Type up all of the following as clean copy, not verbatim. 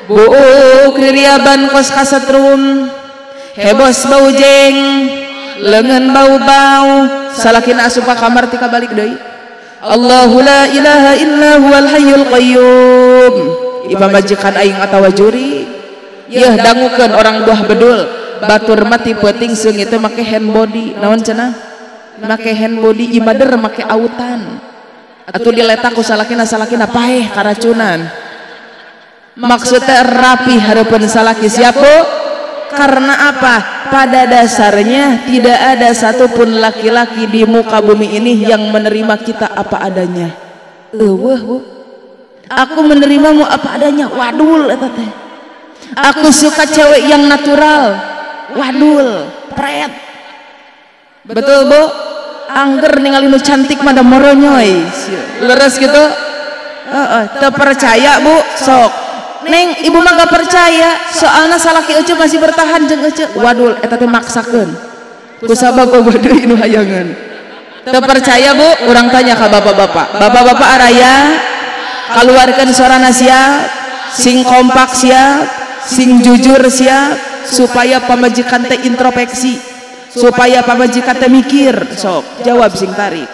Buuk ririaban kos kasetrum hebos bau jeng lengan bau-bau salakina asup ka kamar tika balik deui. Allahu la ilaha illa huwal hayyul qayyum. Ipa majikan aing atawa juri yeuh dangukeun orang buah bedul batur mati peuting seungit teh make hand body naon cenah make hand body imader make autan atuh diletak ku salakina salakina paeh karacunan. Maksudnya rapi hareupeun salaki siapa? Karena apa? Pada dasarnya tidak ada satupun laki-laki di muka bumi ini yang menerima kita apa adanya. Eueuh Bu. Aku menerimamu apa adanya. Wadul eta teh. Aku suka cewek yang natural. Wadul, pret. Betul Bu? Angger ningali nu cantik mah da moronyoy. Leres gitu? Heeh, teu percaya Bu, sok. Neng, ibu mah gak percaya, soalnya salaki ece masih bertahan jeung ece. Wadul, eta teh maksakeun. Ku sabab eueuh deui nu hayangeun. Teu percaya Bu, urang tanya ka bapak-bapak. Bapak-bapak araya kaluarkeun sorana siap, sing kompak siap, sing jujur siap, supaya pamajikan teh introspeksi, supaya pamajikan teh mikir. Sok, jawab sing tarik.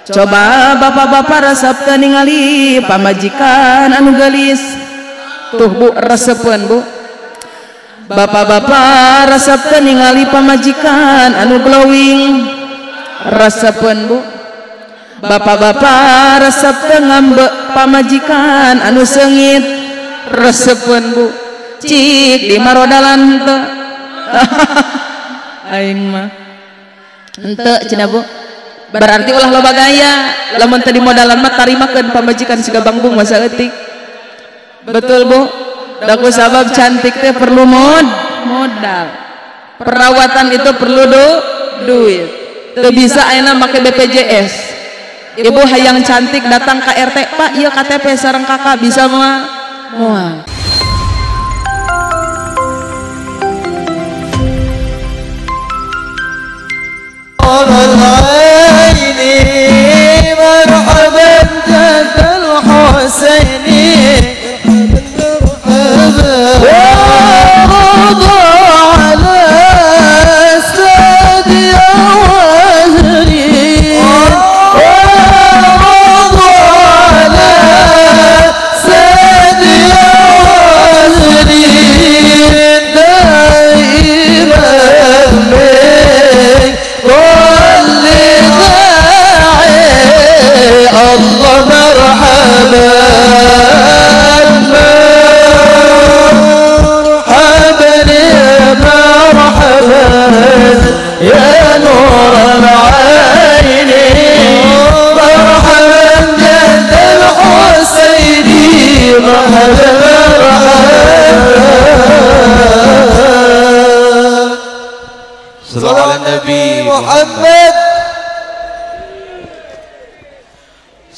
Coba bapak-bapak resep teu ningali pamajikan anu geulis. Tuh Bu, resepeun Bu. Bapak-bapak resep teu ningali pamajikan anu glowing. Resepeun Bu. Bapak-bapak resep teu ngambek pamajikan anu seungit. Resepeun Bu. Cik di marodalan teu. Aing mah. Henteu cenah Bu. Berarti ulah loba gaya, lamun teu dimodalan mah tarimakeun pamajikan siga bangbung masa eutik. Betul Bu, daku sabab cantik teh perlu modal, perawatan itu perlu duit. Teu bisa ayeuna make BPJS. Ibu hayang cantik datang ke RT, Pak ieu KTP sareng kakak bisa moal? Moal.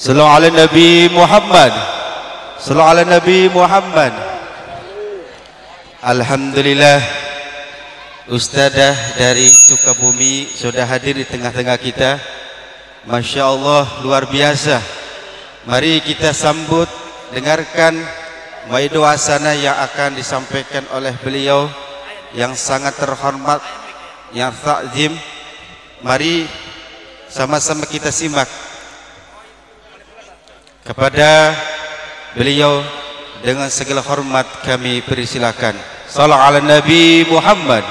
Sallu ala Nabi Muhammad. Sallu ala Nabi Muhammad. Alhamdulillah, Ustadzah dari Sukabumi sudah hadir di tengah-tengah kita. Masya Allah, luar biasa. Mari kita sambut, dengarkan maido hasanah yang akan disampaikan oleh beliau yang sangat terhormat, yang takzim. Mari sama-sama kita simak. Kepada beliau dengan segala hormat kami persilakan. Salam ala Nabi Muhammad.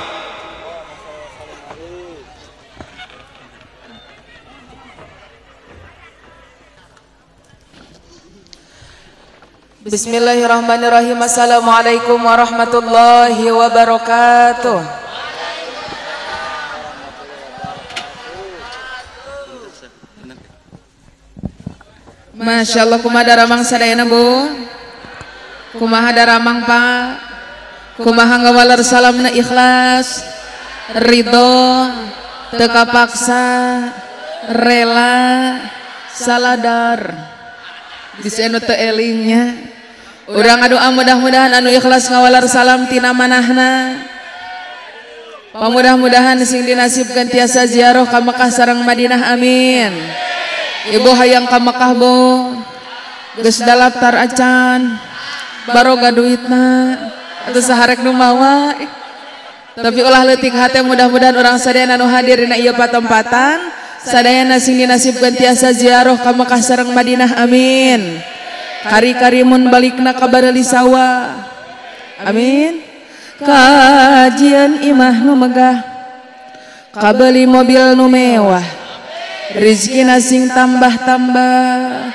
Bismillahirrahmanirrahim. Assalamualaikum warahmatullahi wabarakatuh. Masya Allah, kumaha daramang sadayana Bu, kumaha daramang Pak, kumaha ngawaler salamna ikhlas, ridho, teu kapaksa, rela, saladar. Bisi anu teu elingnya. Urang ngadoa mudah-mudahan anu ikhlas ngawaler salam tina manahna. Pamudah-mudahan sing dinasibkeun tiasa ziarah ka Mekah sareng Madinah, amin. Ibu hayang ka Mekah Bu, geus daftar acan, Baroga duitna atuh saharek nu mawa. Tapi ulah leutik hate, mudah-mudahan urang sadayana nu hadir dina ieu patempatan sadayana sing dinasibkeun tiasa ziarah ka Mekah sareng Madinah, amin. Kari-kari mun balikna ka bareuli sawah, amin. Kajian imah nu megah, kabeli mobil nu mewah, rizkina sing tambah-tambah,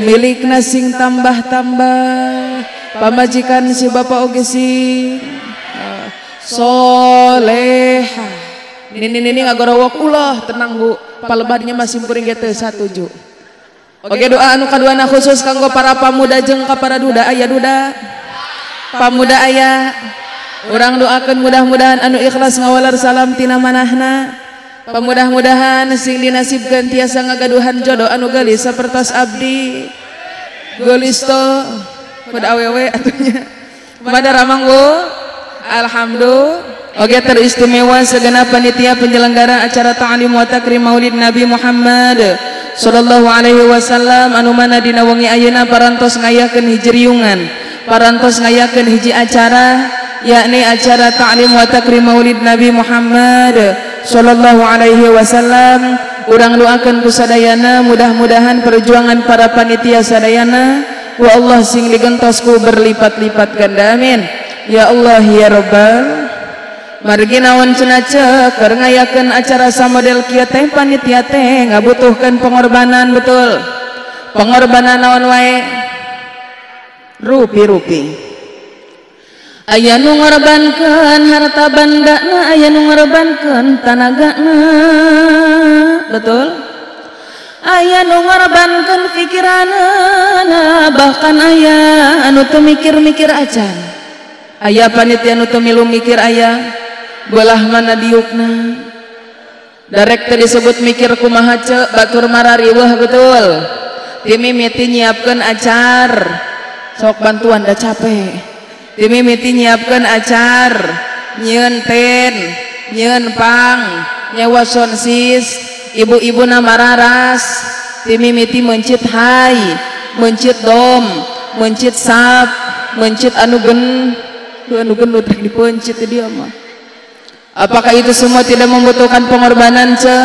milikna sing tambah-tambah, pamajikan si bapak oge sing solehah. Nini-nini ngagorowok ulah, tenang bu, palebahnya masih kuring ge teu satuju. Oke, doa anu kaduana khusus kanggo para pamuda jeung ka para duda, aya duda pamuda aya. Urang doakeun mudah-mudahan anu ikhlas ngawaler salam tina manahna, pamudah-mudahan sing dinasibkeun tiasa ngagaduhan jodoh anu geulis sapertos abdi. Geulis to kudu awewe atunya. Kumaha ramang bu? Alhamdulillah. Oke, teristimewa segenap panitia penyelenggara acara ta'lim wa takrim Maulid Nabi Muhammad sallallahu alaihi wasallam anu mana dina wengi ayeuna parantos ngayakeun hiji riungan, parantos ngayakeun hiji acara, yakni acara ta'lim wa takrim Maulid Nabi Muhammad sallallahu alaihi wasallam. Urang doakeun ku sadayana mudah-mudahan perjuangan para panitia sadayana wa Allah sing digentos ku berlipat-lipat ganda, amin. Ya Allah ya Rabbal. Margi naon cenah cek keur ngayakeun acara samodel kieu teh panitia teh ngabutuhkeun pengorbanan, betul. Pengorbanan naon wae? Rupi-rupi. Aya nu ngorbankeun harta bandana, aya nu ngorbankeun tanagana, betul. Aya nu ngorbankeun pikiranana, bahkan aya anu teu mikir-mikir acan. Aya panitia nu teu milu mikir aya belah mana diukna. Darek teu disebut mikir kumaha ce, batur marariweuh, betul. Timimiti nyiapkeun acar, sok bantuan da capek. Timimiti nyiapkeun acar, nyieun ten, nyieun pang, nyewa sonsis, ibu-ibuna mararas, timimiti mencit hai, mencit dom, mencit sap, mencit anu gen, anu gendut rek dipencit dia mah. Apakah itu semua tidak membutuhkan pengorbanan ce?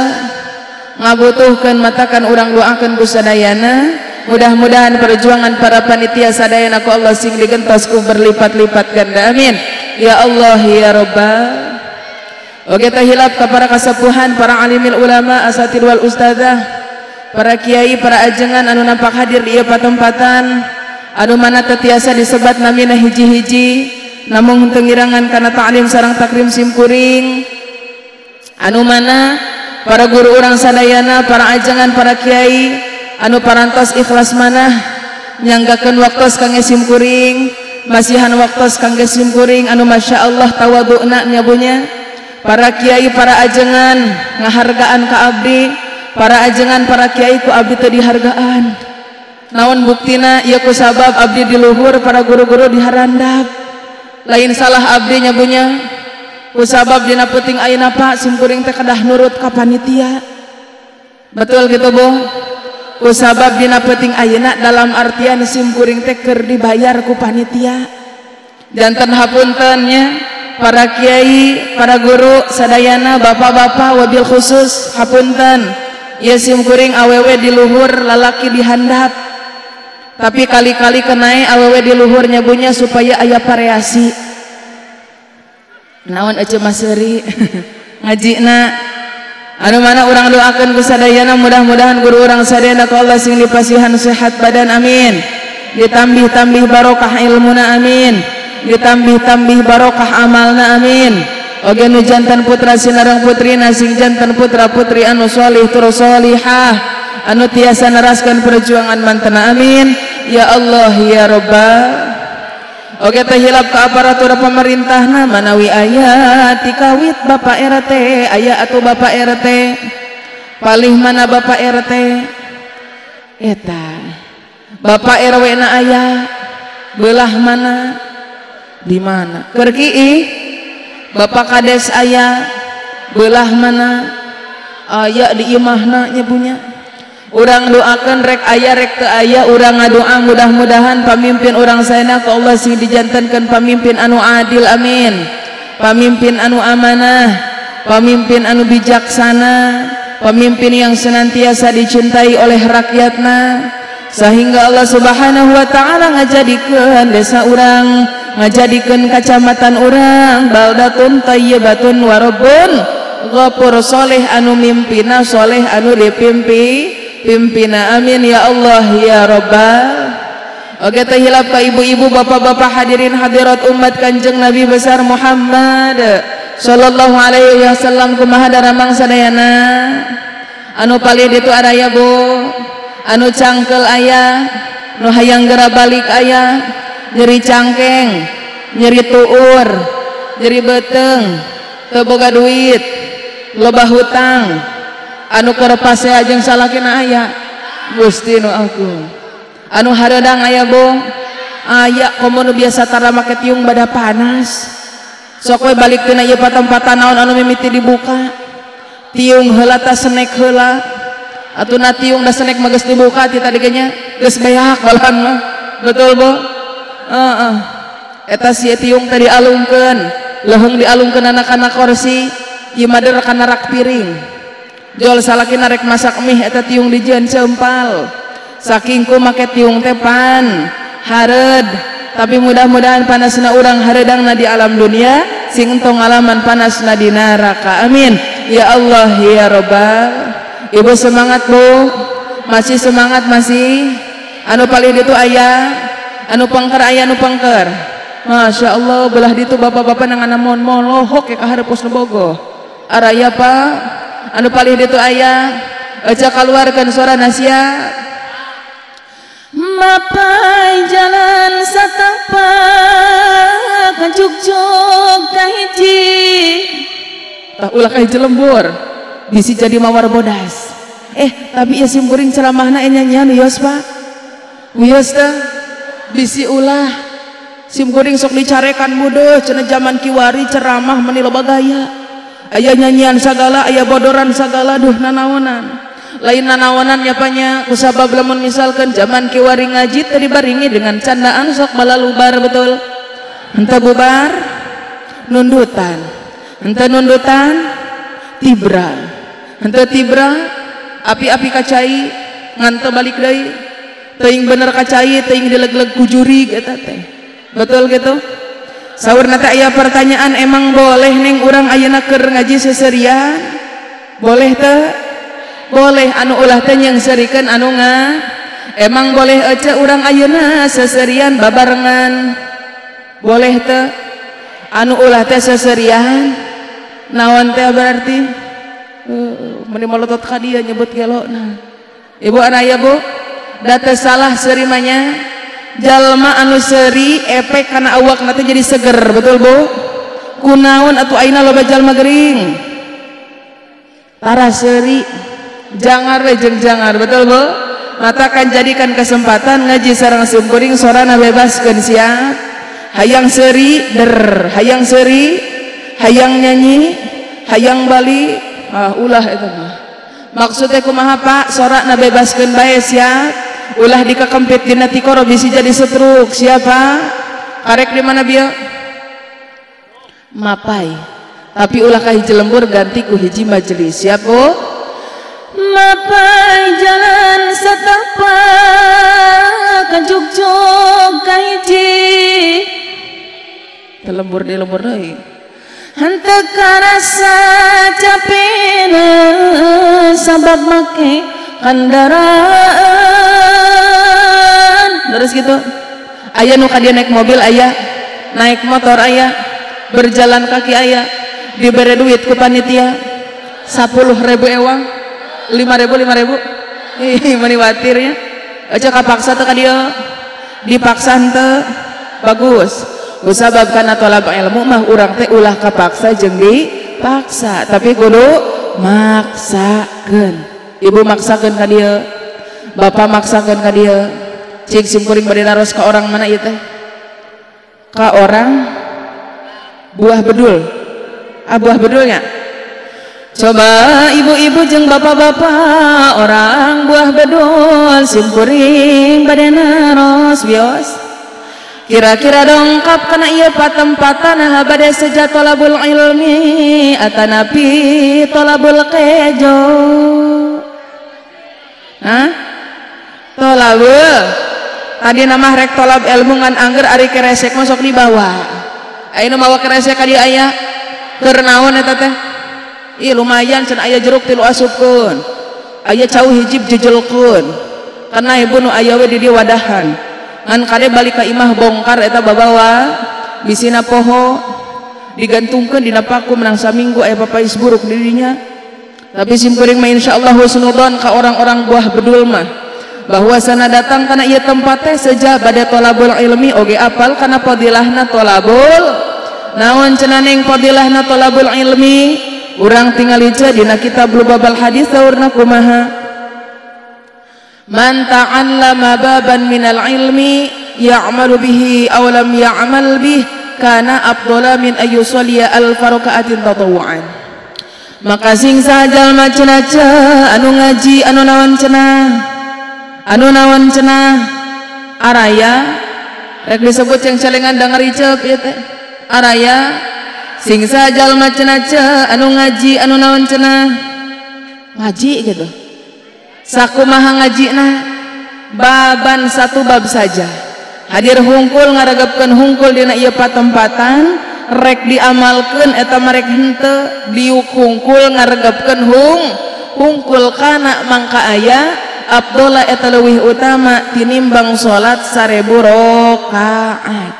Ngabutuhkeun, matakan urang doakeun ku sadayana. Mudah-mudahan perjuangan para panitia sadayana ku Allah sing digentos ku berlipat-lipat ganda, amin. Ya Allah ya Rabbal. Oke, teh hilap ka para kasepuhan, para alimil ulama, asatid wal ustadzah, para kiai, para ajengan anu nampak hadir di ieu patempatan, anu mana teu tiasa disebat namina hiji-hiji, namung henteu ngirangan kana ta'lim sareng takrim simkuring, anu mana para guru urang sadayana, para ajengan, para kiai anu parantos ikhlas manah nyanggakeun waktos kangge simkuring, masihan waktos kangge simkuring, anu masya Allah tawadhu'na nyabunya. Para kiai, para ajengan ngahargaan ka abdi, para ajengan, para kiai ku abdi teu dihargaan. Naon buktina? Ieu ku sabab abdi di luhur, para guru-guru diharandap. Lain salah abdi nyabunya, ku sabab dina peuting ayeuna Pak simkuring teh kedah nurut ka panitia. Betul gitu Bu? Ku sabab dina peuting ayeuna dalam artian simkuring teh keur dibayar ku panitia. Janten hapunten nya para kiai, para guru sadayana, bapak-bapak wabil khusus hapunten. Ieu simkuring awewe di luhur, lalaki di handap. Tapi kali-kali kenae awewe di luhur nyabunya supaya aya variasi. Naon ece maseuri ngajina. Anu mana urang doakeun ku sadayana mudah-mudahan guru urang sadayana ku Allah sing dipasihan sehat badan, amin. Ditambih-tambih barokah ilmuna, amin. Ditambih-tambih barokah amalna, amin. Oge nu jantan putra sinareng putrina sing jantan putra putri anu sholih tur sholihah, anu tiasa neraskeun perjuangan mantena, amin. Ya Allah ya Rabbal. Oge teh hilap ka aparatur pemerintahna manawi aya tikawit Bapak RT, aya atuh Bapak RT, palih mana Bapak RT eta Bapak RW na aya belah mana di mana keur kiih Bapak Kades aya belah mana aya di imahna nya punya. Urang doakeun rek aya rek teu aya, urang ngadoa mudah-mudahan pamimpin urang saena ku Allah sing dijantenkeun pamimpin anu adil, amin. Pamimpin anu amanah, pamimpin anu bijaksana, pemimpin yang senantiasa dicintai oleh rakyatna, sehingga Allah Subhanahu wa ta'ala ngajadikeun desa urang, ngajadikeun kacamatan urang baldatun thayyibatun wa rabbun ghafur, soleh anu mimpina, soleh anu dipimpi pimpina, amin ya Allah ya Rabbal. Oke, teh hilap ka ibu-ibu, bapak-bapak, hadirin hadirat umat Kanjeng Nabi besar Muhammad sallallahu alaihi wasallam, kumaha daramang sadayana? Anu palih ditu araya bu, anu cangkel aya, nu hayang gera balik aya, nyeri cangkeng, nyeri tuur, nyeri beteng, teu boga duit, loba hutang, anu keur pasea jeung salakina aya, Gusti nu agung. Anu hareudang aya bu, aya komo nu biasa tara make tiung bada panas. Sok we balik tina ieu patempatan naon anu mimiti dibuka, tiung heula ta senek heula, atuh na tiung da senek mah geus dibuka ti tadi ge nya geus beak malahan mah, betul bu? Heeh. Eta si tiung teh dialungkeun, leuheung dialungkeun kana kursi, ieu mah der kana rak piring. Jol salakina rek masak mie eta tiung dijieun seumpal. Saking ku make tiung teh pan hareud, tapi mudah-mudahan panasna urang hareudangna di alam dunia sing entong ngalaman panasna di neraka, amin ya Allah ya Rabbal. Ibu semangat bu, masih semangat masih. Anu palih ditu aya, anu pengker aya, anu pengker, Masya Allah belah ditu bapak-bapak nang mon molohok ya kaharep pos nu bogoh araya pak. Anu palih ditu aya, aja keluarkan suara nasia. Mapai jalan satapak jugjug kahiji, tah ulah kahiji lembur bisi jadi mawar bodas. Tapi ya sim kuring ceramahna nyanyian wios pak, wios teh bisi ulah sim kuring sok dicarekan muda cenah zaman kiwari ceramah meni loba gaya, aya nyanyian sagala, aya bodoran sagala, duh nanaonan. Lain nanaonan nyapanya kusabab lamun misalkan zaman kiwari ngaji teh dibaringi dengan candaan sok balalubar, betul? Henteu bubar nundutan, henteu nundutan tibra, henteu tibra api-api kacai ngan teu balik deui, teuing bener kacai teuing dileg-leg ku jurig eta teh, betul gitu? Saurna teh aya pertanyaan, emang boleh ning urang ayeuna keur ngaji seserian? Boleh teu? Boleh, anu ulah teh nyengserikeun anu nga. Emang boleh ece urang ayeuna seserian babarengan? Boleh teu? Anu ulah teh seserian naon teh berarti? Meni molotot ka dieu nyebut gelona. Ibu anaya bu, da teu salah seurimanya. Jalma anu seuri efek kana awakna teh jadi seger, betul bu? Kunaon atuh ayeuna loba jalma gering? Tara seuri, jangar we jeung jangar, betul bu? Mata kan jadikan kesempatan ngaji sareng simkuring sorana bebaskeun siap. Hayang seuri der, hayang seuri, hayang nyanyi, hayang balik, ah ulah eta mah. Maksudnya kumaha pak? Sorana bebaskeun bae siap. Ulah dikekempit dina tikoro bisi jadi setruk, siapa? Karek di mana bieu? Mapai. Tapi ulah ka hiji lembur ganti ku hiji majelis, siap bu? Mapai jalan setapak jugjug kahiji, telembur di lembur deui, henteu karasa capena sabab make kendaraan. Terus gitu aya nu ka dia naik mobil aya, naik motor aya, berjalan kaki aya, dibere duit ku panitia 10.000 ewang, 5.000 5.000, ih meni watir ya, aja kapaksa teu ka dieu, dipaksa henteu bagus. Kusabab kana tolab ilmu mah urang teh ulah kapaksa jeung dipaksa, tapi kudu maksakeun. Ibu maksakeun ka dieu, bapak maksakeun ka dieu. Cik simkuring bade naros ka orang mana ieu teh? Ka orang buah bedul. Ah buah bedulnya. Coba ibu-ibu jeung bapak-bapak orang buah bedul simkuring bade naros bios. Kira-kira dongkap kana ieu patempatan bade seja tolabul ilmi atanapi tolabul kejo. Hah? Tolabul. Tadi nama rek tolab ilmu ngan angger ari keresek masuk di bawah. Ayeuna mawa keresek ka dieu aya. Keur naon eta teh? Ih lumayan cenah aya jeruk tilu asupkeun. Aya cau hijib jejelkeun. Kana ibu nu aya we di dieu wadahan. Ngan kade balik ka imah bongkar eta babawa bisina poho digantungkeun dina paku menang saminggu aya papais buruk di dinya. Tapi simkuring mah insyaallah husnudzon ka orang-orang buah bedul mah bahwa sana datang kana ieu tempat teh seja bade tolabul ilmi oge apal kana fadilahna tolabul. Naon cenah ning fadilahna tolabul ilmi? Urang tingali dina kitab Lubabal Hadis saurna kumaha? Man ta'allama baban minal ilmi ya'malu bihi aw lam ya'mal bih kana afdhala min ayyusalliya alf raka'atin tatawwu'an. Maka sing sajalma cenah anu ngaji anu naon cenah? Anu naon cenah? Araya rek disebut yang celengan dangar iceup ieu teh. Araya sing sajalma cenah anu ngaji anu naon cenah? Ngaji gitu. Sakumaha ngajina baban satu bab saja. Hadir hungkul ngaregepkeun hungkul dina ieu patempatan rek diamalkeun eta mah rek henteu diuk hungkul ngaregepkeun hungkul kana mangka aya abdola eta leuwih utama tinimbang salat 1000 rakaat.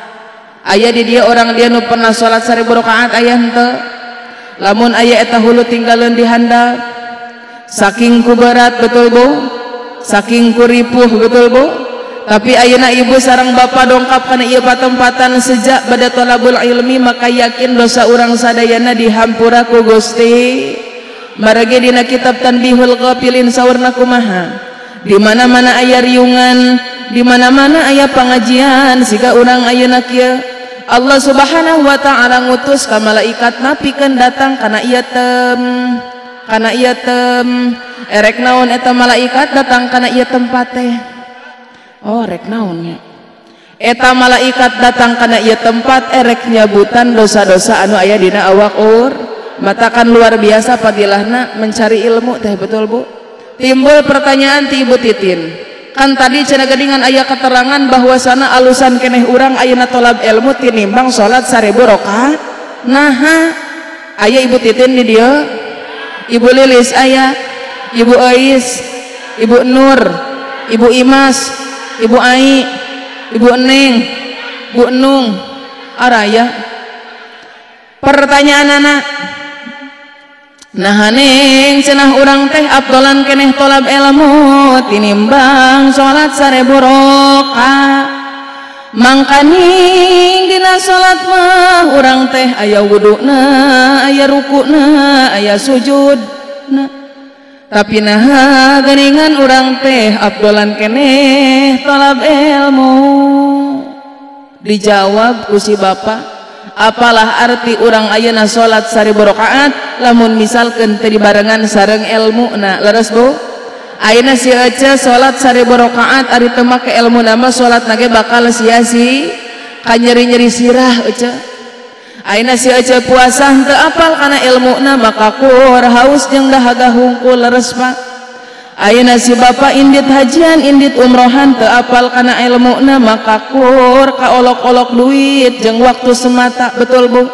Aya di dia orang dia nu pernah salat 1000 rakaat aya henteu? Lamun aya eta hulu tinggaleun di handap. Saking ku berat betul bu, saking ku ripuh betul bu. Tapi ayeuna ibu sareng bapak dongkap kana ieu patempatan sejak bade tolabul ilmi maka yakin dosa urang sadayana dihampura ku Gusti. Margi dina kitab Tanbihul Ghafilin saurna kumaha? Di mana-mana aya riungan, di mana-mana aya pangajian siga urang ayeuna kieu. Allah Subhanahu wa ta'ala ngutus ka malaikat napikeun datang kana ieu tem. Kana ieu tem erek naon eta malaikat datang kana ieu tempat teh. Oh rek naon nya. Eta malaikat datang kana ieu tempat erek nyabutan dosa-dosa anu aya dina awak ur. Matakan luar biasa fadilahna mencari ilmu teh betul bu. Timbul pertanyaan ti Ibu Titin. Kan tadi cenah geuningan aya keterangan bahwasana alusan keneh urang ayeuna tolab ilmu tinimbang salat 1000 rakaat. Naha aya Ibu Titin di dieu? Ibu Lilis aya, Ibu Ais, Ibu Nur, Ibu Imas, Ibu Ai, Ibu Neng, Bu Nung, araya. Pertanyaan anak, nah neng cenah urang teh abdolan keneh tolab ilmu tinimbang salat 1000 rakaat. Mangkaning dina salat mah urang teh aya wuduna, aya rukuna, aya sujudna. Tapi naha geuningan urang teh abdolan keneh tolab ilmu. Dijawab ku si bapak, apalah arti urang ayeuna salat 1000 rakaat lamun misalkeun teu dibarengan sareng ilmuna. Leres bu? Ayeuna si Ece salat 1000 rakaat ari teu make ilmu nama salat nage bakal sia-sia kanyeri-nyeri sirah Ece. Ayeuna si Ece puasa henteu apal kana ilmuna maka kur haus jeung dahaga hungkul leres pak. Ayeuna si bapak indit hajian indit umrohan teu apal kana ilmuna maka kur kaolok-olok duit jeung waktu semata betul bu.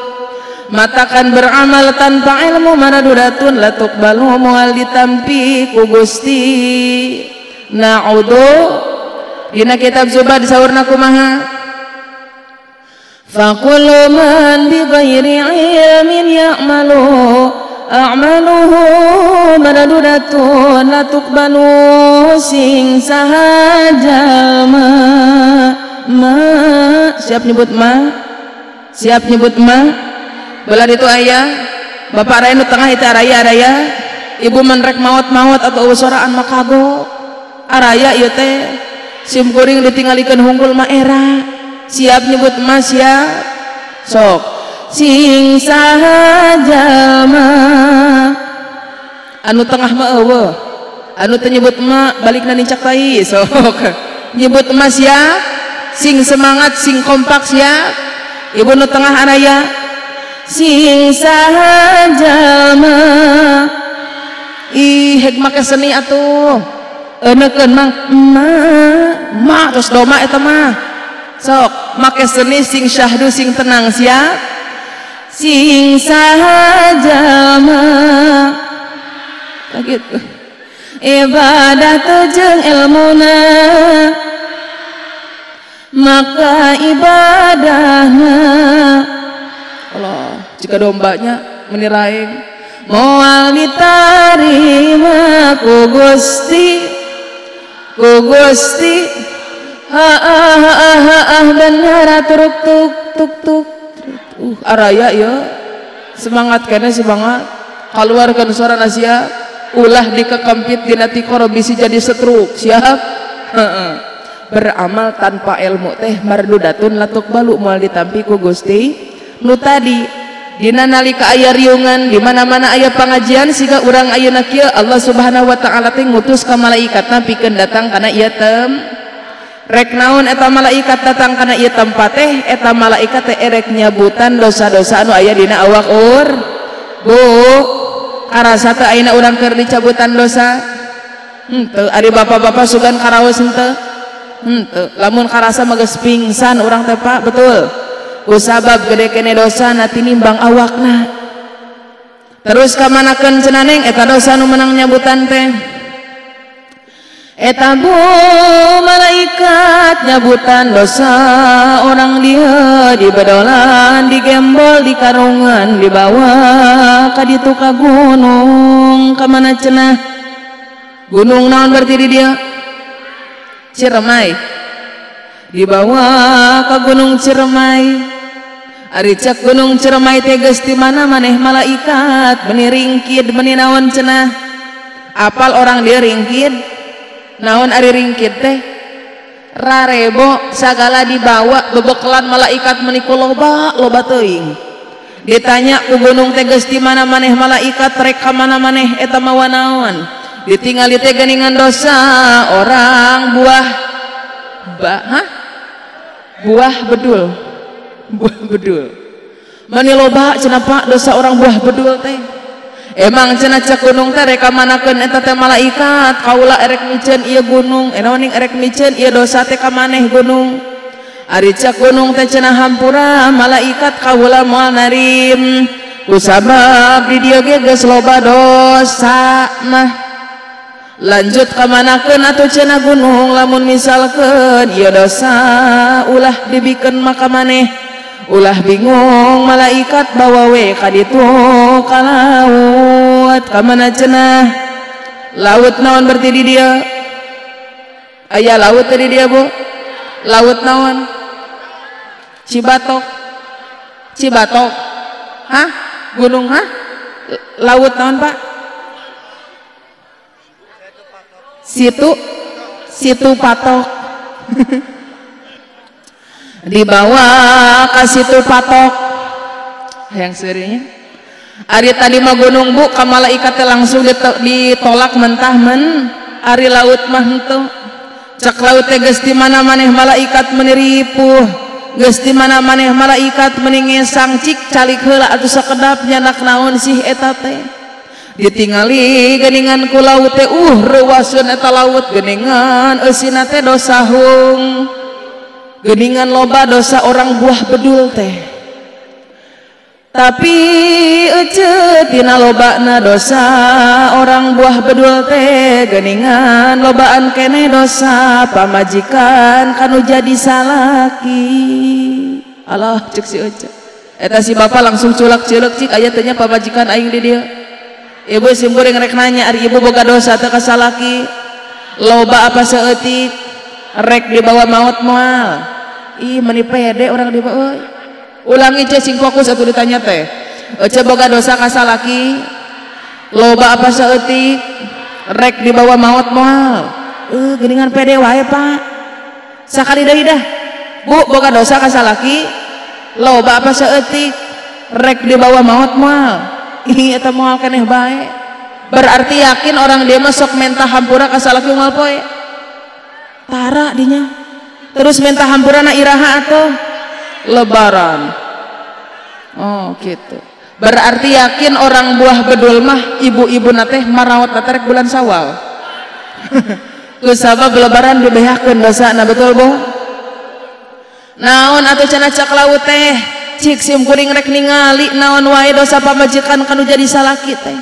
Matakan beramal tanpa ilmu maraduratun la tuqbalu moal ditampi ku Gusti. Na'udzu dina kitab Zubad saurna kumaha? Faqulu man bi ghairi ilmin ya'malu a'maluhu maraduratun la tuqbalu sing saha jalma ma. Siap nyebut ma? Siap nyebut ma? Belah itu ayah, bapak raya nu tengah itu araya araya, ibu menrek maot-maot atau usoraan makago, araya ieu teh, sim kuring ditinggalikeun hungkul mah era, siap nyebut mah siap, sok, sing saha jalma. Anu tengah mah eueuh. Anu teu nyebut emak balikna nincak tai sok. Nyebut emak siap, sing semangat, sing kompak siap. Ibu nu tengah araya sing saha jalma. Ih hek make seni atuh. Eunekeun mang emak, emak terus doma eta mah. Sok make seni sing syahdu sing tenang siap. Sing saha jalma. Gitu. Ibadah teu jeung ilmuna maka ibadahna. Allah, jika dombanya meniraing moal ditarima ku Gusti, ku Gusti. Ha ha ha ha bener turuk tuk tuk tuk. Araya ya semangat kene semangat keluarkan suara nasia ulah dikekempit dina tikoro bisi jadi setruk siap. Heeh. Beramal tanpa ilmu teh mardudatun latuk balu moal ditampi ku Gusti nu tadi. Dina nalika aya riungan di mana-mana aya pangajian siga urang ayeuna kieu Allah Subhanahu wa taala teh ngutus ka malaikatna pikeun datang kana ieu tem rek naon eta malaikat datang kana ieu tempat teh eta malaikat teh erek nyabutan dosa-dosa anu aya dina awak ur. Bu karasa teh ayeuna urang keur dicabutan dosa henteu. Ari bapak-bapak sugan karaos henteu henteu. Lamun karasa mah geus pingsan urang teh Pak, betul. Kusabab gede kene dosa na tinimbang awakna. Terus kamanakeun cenah neng eta dosa nu menang nyabutan teh eta bu malaikat nyabutan dosa orang dia di bedolan, digembol, di karungan, dibawa ka ditu ka gunung. Kamana cenah? Gunung naon berarti di dia? Ciremai. Dibawa ka Gunung Ciremai. Ari cek Gunung Ciremai teh geus di mana maneh malaikat meni ringkid meni naon cenah? Apal orang dia ringkid? Naon ari ringkid teh? Rarebo sagala dibawa bebekelan malaikat meni ku loba loba teuing. Ditanya ku gunung teh geus di mana maneh malaikat rek ka mana maneh eta mawa naon? Ditingali teh geuningan dosa orang buah ba, hah? Buah bedul. Buah bedul. Meni loba cenah Pak dosa orang buah bedul teh. Emang cenah cek gunung teh rek kamanakeun eta teh malaikat kaula erek miceun ieu gunung, naon erek miceun ieu dosa teh ka maneh gunung. Ari cek gunung teh cenah hampura malaikat kaula moal narim. Kusabab di dieu ge geus loba dosa mah. Lanjut kamanakeun atuh cenah gunung lamun misalkeun ieu dosa ulah dibikeun maka maneh. Ulah bingung malaikat bawa we ka ditu ka laut. Kamana cenah? Laut naon berarti di dieu? Aya laut teh di dieu Bu? Laut naon? Cibatok. Cibatok. Hah? Gunung hah? Laut naon Pak? Situ Situ Patok. Dibawa ke Situ Patok yang serinya. Ari tadi mah gunung Bu ka malaikat langsung ditolak mentah men. Ari laut mah henteu. Cek laut teh geus di mana maneh malaikat meni ripuh, geus di mana maneh malaikat meni ngesang cik calik heula atuh sakedap nyanak naon sih eta teh. Ditingali geuningan ku laut teh reuwaseun eta laut geuningan eusina teh dosa hung. Geuningan loba dosa orang buah bedul teh. Tapi ece tina lobana dosa orang buah bedul teh geuningan lobaan kene dosa pamajikan kanu jadi salaki. Allah cek si ece. Eta si bapak langsung culak-culek cik aya teh nya pamajikan aing di dieu. Ibu simkuring rek nanya ari ibu boga dosa teh ka salaki? Loba apa saeutik? Rek dibawa maut moal. Ih meni pede orang dibawa. Ulangi ce sing fokus atuh ditanya teh. Ece boga dosa ka salaki? Loba apa saeutik? Rek dibawa maut moal. Geuningan pede wae Pak. Sakali deui dah. Bu boga dosa ka salaki? Loba apa saeutik? Rek dibawa maut moal. Ih eta moal keneh bae. Berarti yakin orang dia mah sok mentah hampura ka salaki unggal poe. Tara dinya. Terus mentah hampura na iraha atuh lebaran. Oh gitu. Berarti yakin orang buah bedul mah ibu-ibu na teh marawat na rek bulan Syawal. Kusabab lebaran dibehakeun dosana, betul bu? Naon atuh cenah cak laut teh cik sim kuring rek ningali naon wae dosa pamajikan kanu jadi salaki teh.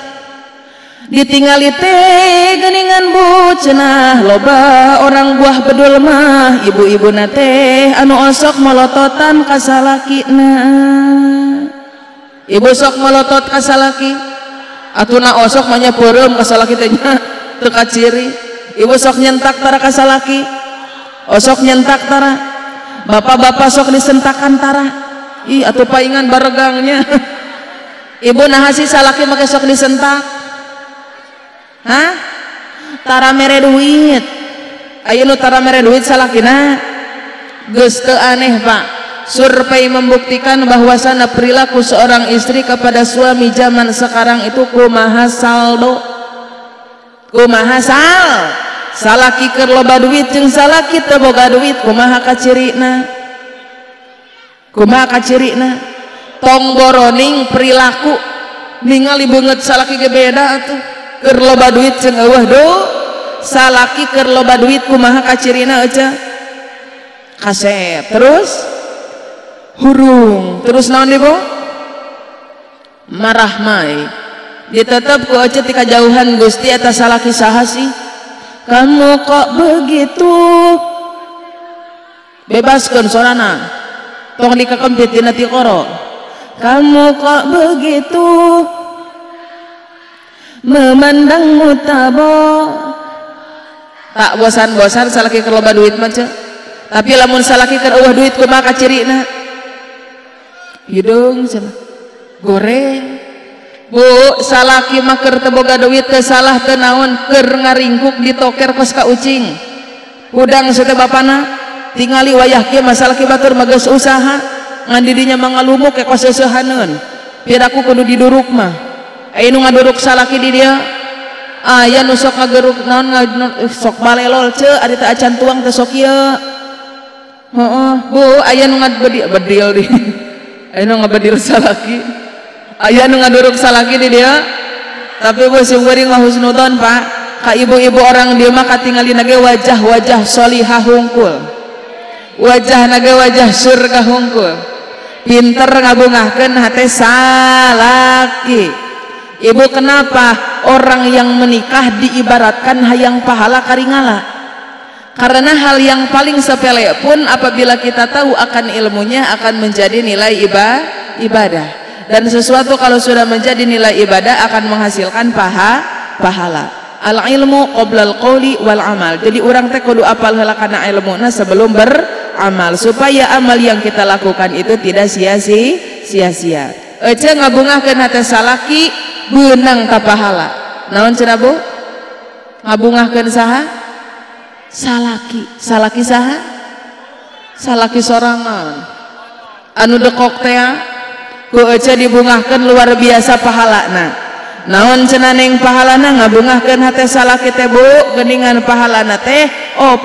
Ditingali teh geuningan bu cenah loba orang buah bedul mah ibu-ibu na teh anu osok molototan ka salakina. Ibu sok melotot ka salaki atuna osok mah nya peureum ka salaki teh nya teu kaciri. Ibu sok nyentak tara ka salaki, osok nyentak tara, bapak-bapak sok disentakan tara. Ih atuh paingan baregangnya. Ibu naha sih salaki make sok disentak? Hah? Tara mere duit. Aya nu tara mere duit salakina? Geus teu aneh pak. Survei membuktikan bahwasana perilaku seorang istri kepada suami zaman sekarang itu kumaha saldo. Kumaha sal? Salaki keur loba duit jeung salaki teu boga duit kumaha kacirina? Kumaha kacirina? Tong boroning perilaku ningali beungeut salaki ge beda atuh. Keur loba duit jeung eueuh do. Salaki keur loba duit kumaha kacirina eueuh? Kasep. Terus hurung. Terus naon ibu? Marah mai. Ditetep ku ece ti kajauhan Gusti eta salaki saha sih? Kamu kok begitu? Bebaskeun sorana. Tong dikakempit dina tikoro. Kamu kok begitu? Memandangmu tabo. Tak bosan-bosan salaki keur loba duit mah ce. Tapi lamun salaki keur eueuh duit kumaha kacirina? Hidung cenah goreng. Bu, salaki mah keur teu boga duit teu salah teu naon keur ngaringkuk ditoker kos ka ucing. Hudang teh bapana tingali wayah kieu mah salaki batur mah geus usaha ngan di dinya mah ngalumuk ke kos seusehaneun. Piraku kudu diduruk mah. Aya nu ngaduruk salaki di dieu aya nu sok ngageruk naon sok balelol ce ari teh acan tuang teh sok ieu. Heeh, Bu, aya nu ngabedil di. Aya nu ngabedil salaki. Aya nu ngaduruk salaki di dia. Tapi bu sim kuring mah husnudon pak. Ka ibu-ibu orang dia mah katingalina ge wajah-wajah solihah hungkul. Wajah nage wajah surga hungkul. Pinter ngabungahkeun hate salaki. Ibu kenapa orang yang menikah diibaratkan hayang pahala karingala? Karena hal yang paling sepele pun apabila kita tahu akan ilmunya akan menjadi nilai ibadah. Dan sesuatu kalau sudah menjadi nilai ibadah akan menghasilkan pahala. Al ilmu qoblal qawli wal amal. Jadi orang teh kudu apal heula kana ilmuna sebelum beramal supaya amal yang kita lakukan itu tidak sia-sia. Ece ngabungahkeun hate salaki beunang ta pahala. Naon cenah Bu? Ngabungahkeun saha? Salaki. Salaki saha? Salaki sorangan. Anu dekok teh ku ece dibungahkeun luar biasa pahalana. Naon cenah ning pahalana ngabungahkeun hate salaki teh Bu, geuningan pahalana teh 40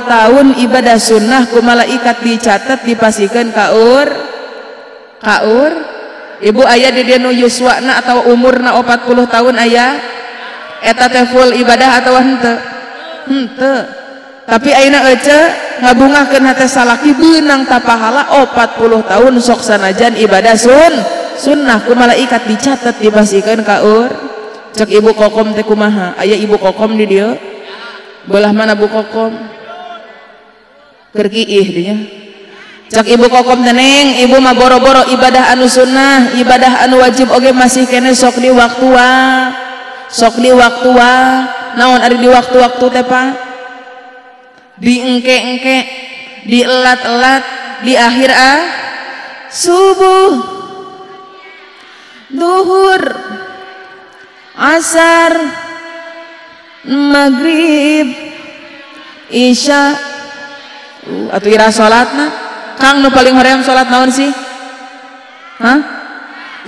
tahun ibadah sunnah ku malaikat dicatat dipasikeun ka ur. Ka ur. Ibu aya di dieu nu yuswana atau umurna 40 tahun aya? Eta teh full ibadah atawa henteu? Henteu. Tapi ayeuna ece ngabungahkeun hate salaki beunang ta pahala 40 tahun sok sanajan ibadah sunnah ku malaikat dicatat dipasikeun ka ur. Cek ibu kokom teh kumaha? Aya ibu kokom di dieu? Belah mana bu kokom? Keur kiih dinya. Cek ibu kokom teh neng, ibu mah boro-boro ibadah anu sunnah, ibadah anu wajib oge masih kene sok di waktu wa. Sok di waktu wa. Naon ari di waktu-waktu teh Pak? Di engke-engke, di elat-elat, di akhir subuh, duhur, asar, maghrib, isya. Atuh ira salatna. Kang nu paling hoream salat naon sih? Hah?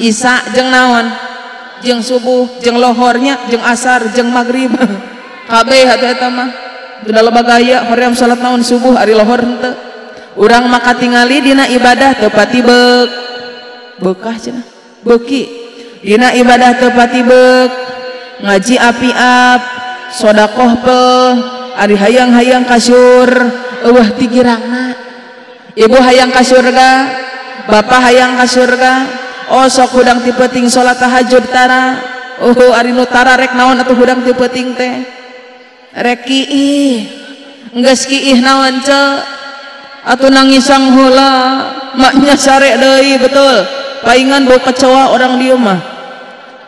Isya jeung naon? jeung subuh jeung lohornya jeung asar jeung maghrib kabeh atuh eta mah dina loba gaya hoream salat naon subuh ari lohor henteu. Urang mah katingali dina ibadah teu pati bekah cenah beuki dina ibadah teu pati beuk ngaji api-ap sodakoh pel ari hayang-hayang ka syur eueuh ti girangna. Ibu hayang ka surga, bapak hayang ka surga, oh sok hudang ti peuting salat tahajud tara, oh ari nu tara rek naon atuh hudang ti peuting teh rek kiih geus kiih naon ce atuh nangisang heula maknya sare deui betul paingan bau kecoa orang dieu mah.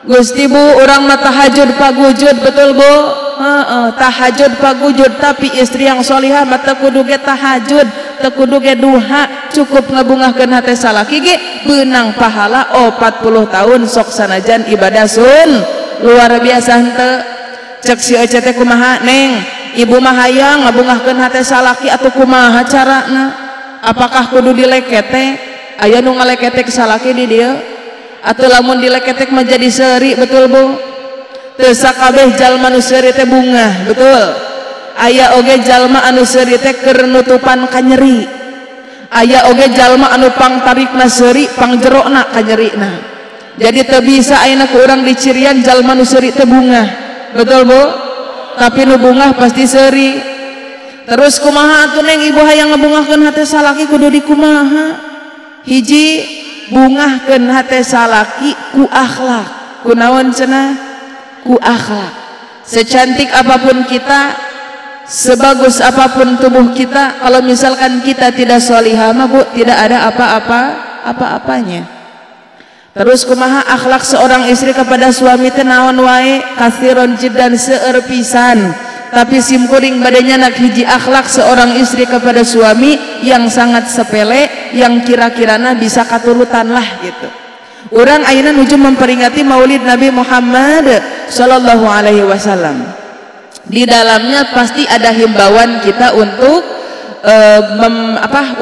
Gusti bu urang mah tahajud pagujud betul bu. Tahajud pagujud tapi istri yang solihah mah teu kudu ge tahajud teu kudu ge duha cukup ngabungahkeun hate salaki ge beunang pahala 40 tahun sok sanajan ibadah sun luar biasa henteu. Cek si ece teh kumaha neng ibu mah hayang ngabungahkeun hate salaki atuh kumaha carana apakah kudu dilekete aya nu ngaleketek salaki di dieu atuh lamun dileketek mah jadi seuri betul bu. Teu sakabeh jalma nu seuri teh bungah betul. Aya oge jalma anu seuri teh keur nutupan kanyeri, aya oge jalma anu pangtarikna seuri pangjerokna kanyerina. Jadi teu bisa ayeuna ku urang dicirian jalma nu seuri teh bungah betul bu. Tapi nu bungah pasti seuri. Terus kumaha atuh neng ibu hayang ngabungahkeun hate salaki kudu dikumaha? Hiji bungahkeun hate salaki ku akhlak. Ku naon cenah? Ku akhlak. Secantik apapun kita, sebagus apapun tubuh kita, kalau misalkan kita tidak sholihah mah bu tidak ada apa-apa apa-apanya. Terus kumaha akhlak seorang istri kepada suami teh naon wae katsiron jiddan seueur pisan. Tapi simkuring badanya nak hiji akhlak seorang istri kepada suami yang sangat sepele, yang kira-kirana bisa katurutan lah gitu. Urang ayeuna nuju memperingati Maulid Nabi Muhammad sallallahu alaihi wasallam. Di dalamnya pasti ada himbauan kita untuk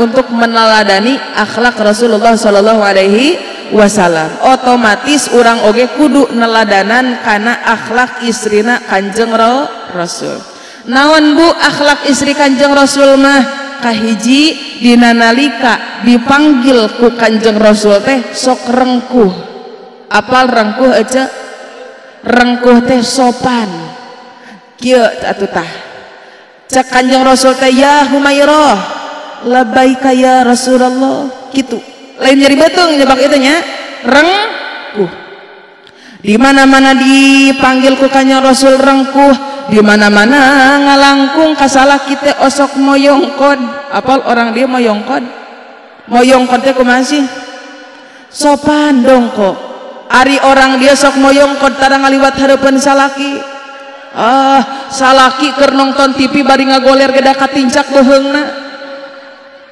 untuk meneladani akhlak Rasulullah sallallahu alaihi wasallam. Otomatis urang oge kudu neladanan kana akhlak istrina Kanjeng Rasul. Naon bu akhlak istri Kanjeng Rasul mah? Kahiji dina nalika dipanggil ku Kanjeng Rasul teh sok rengkuh. Apal rengkuh ece? Rengkuh teh sopan. Kieu atuh tah. Cek Kanjeng Rasul teh ya Humairah, labbaika ya Rasulullah kitu. Lain nyeri beuteung nyebak itu nya, rengkuh. Di mana-mana dipanggil ku Kanjeng Rasul rengkuh, di mana-mana ngalangkung kasalah kita osok moyongkod. Apal orang dia moyongkod? Moyongkod teh kumaha sih? Sopan dong kok. Ari orang dia sok moyongkod tara ngaliwat hareupeun salaki. Ah, salaki keur nonton TV bari ngagoler geda katincak beuheungna.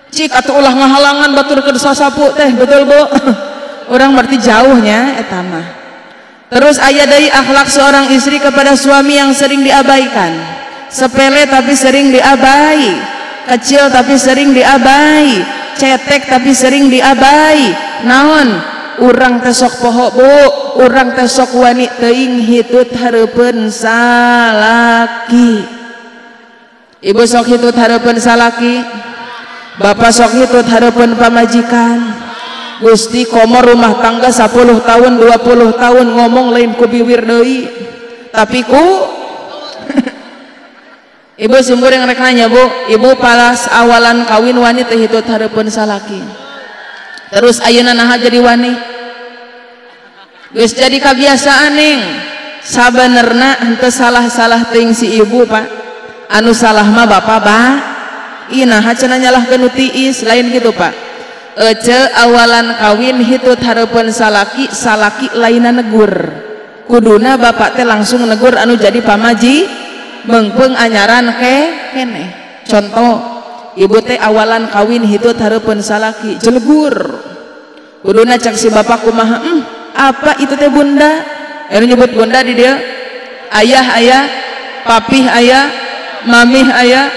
Cik atuh ulah ngahalangan batur keur sasapu teh, betul bu? Orang berarti jauhnya eta mah. Terus aya deui akhlak seorang istri kepada suami yang sering diabaikan. Sepele tapi sering diabai, kecil tapi sering diabai, cetek tapi sering diabai. Naon? Urang teh sok poho bu, urang teh sok wani teuing hitut hareupeun salaki. Ibu sok hitut hareupeun salaki, bapak sok hitut hareupeun pamajikan. Gusti komo rumah tangga 10 tahun 20 tahun ngomong lain ku biwir deui tapi ku ibu sumber yang rek nanya bu, ibu palas awalan kawin wani teu hitut hareupeun salaki. Terus ayeuna naha jadi wani? Geus jadi kabiasaan ning. Sabenerna henteu salah-salah teuing si ibu pak, anu salah mah bapak bah. Ih naha cenah nyalahkeun nu tiis, lain gitu pak. Ece awalan kawin hitut hareupeun salaki, salaki lainna negur. Kuduna bapak teh langsung negur anu jadi pamaji meungpeung anyaran keneh. Contoh ibu teh awalan kawin hitut hareupeun salaki jelegur. Kuduna cek si bapak kumaha, apa itu teh bunda? Anu nyebut bunda di dia ayah ayah, papih ayah, mamih ayah.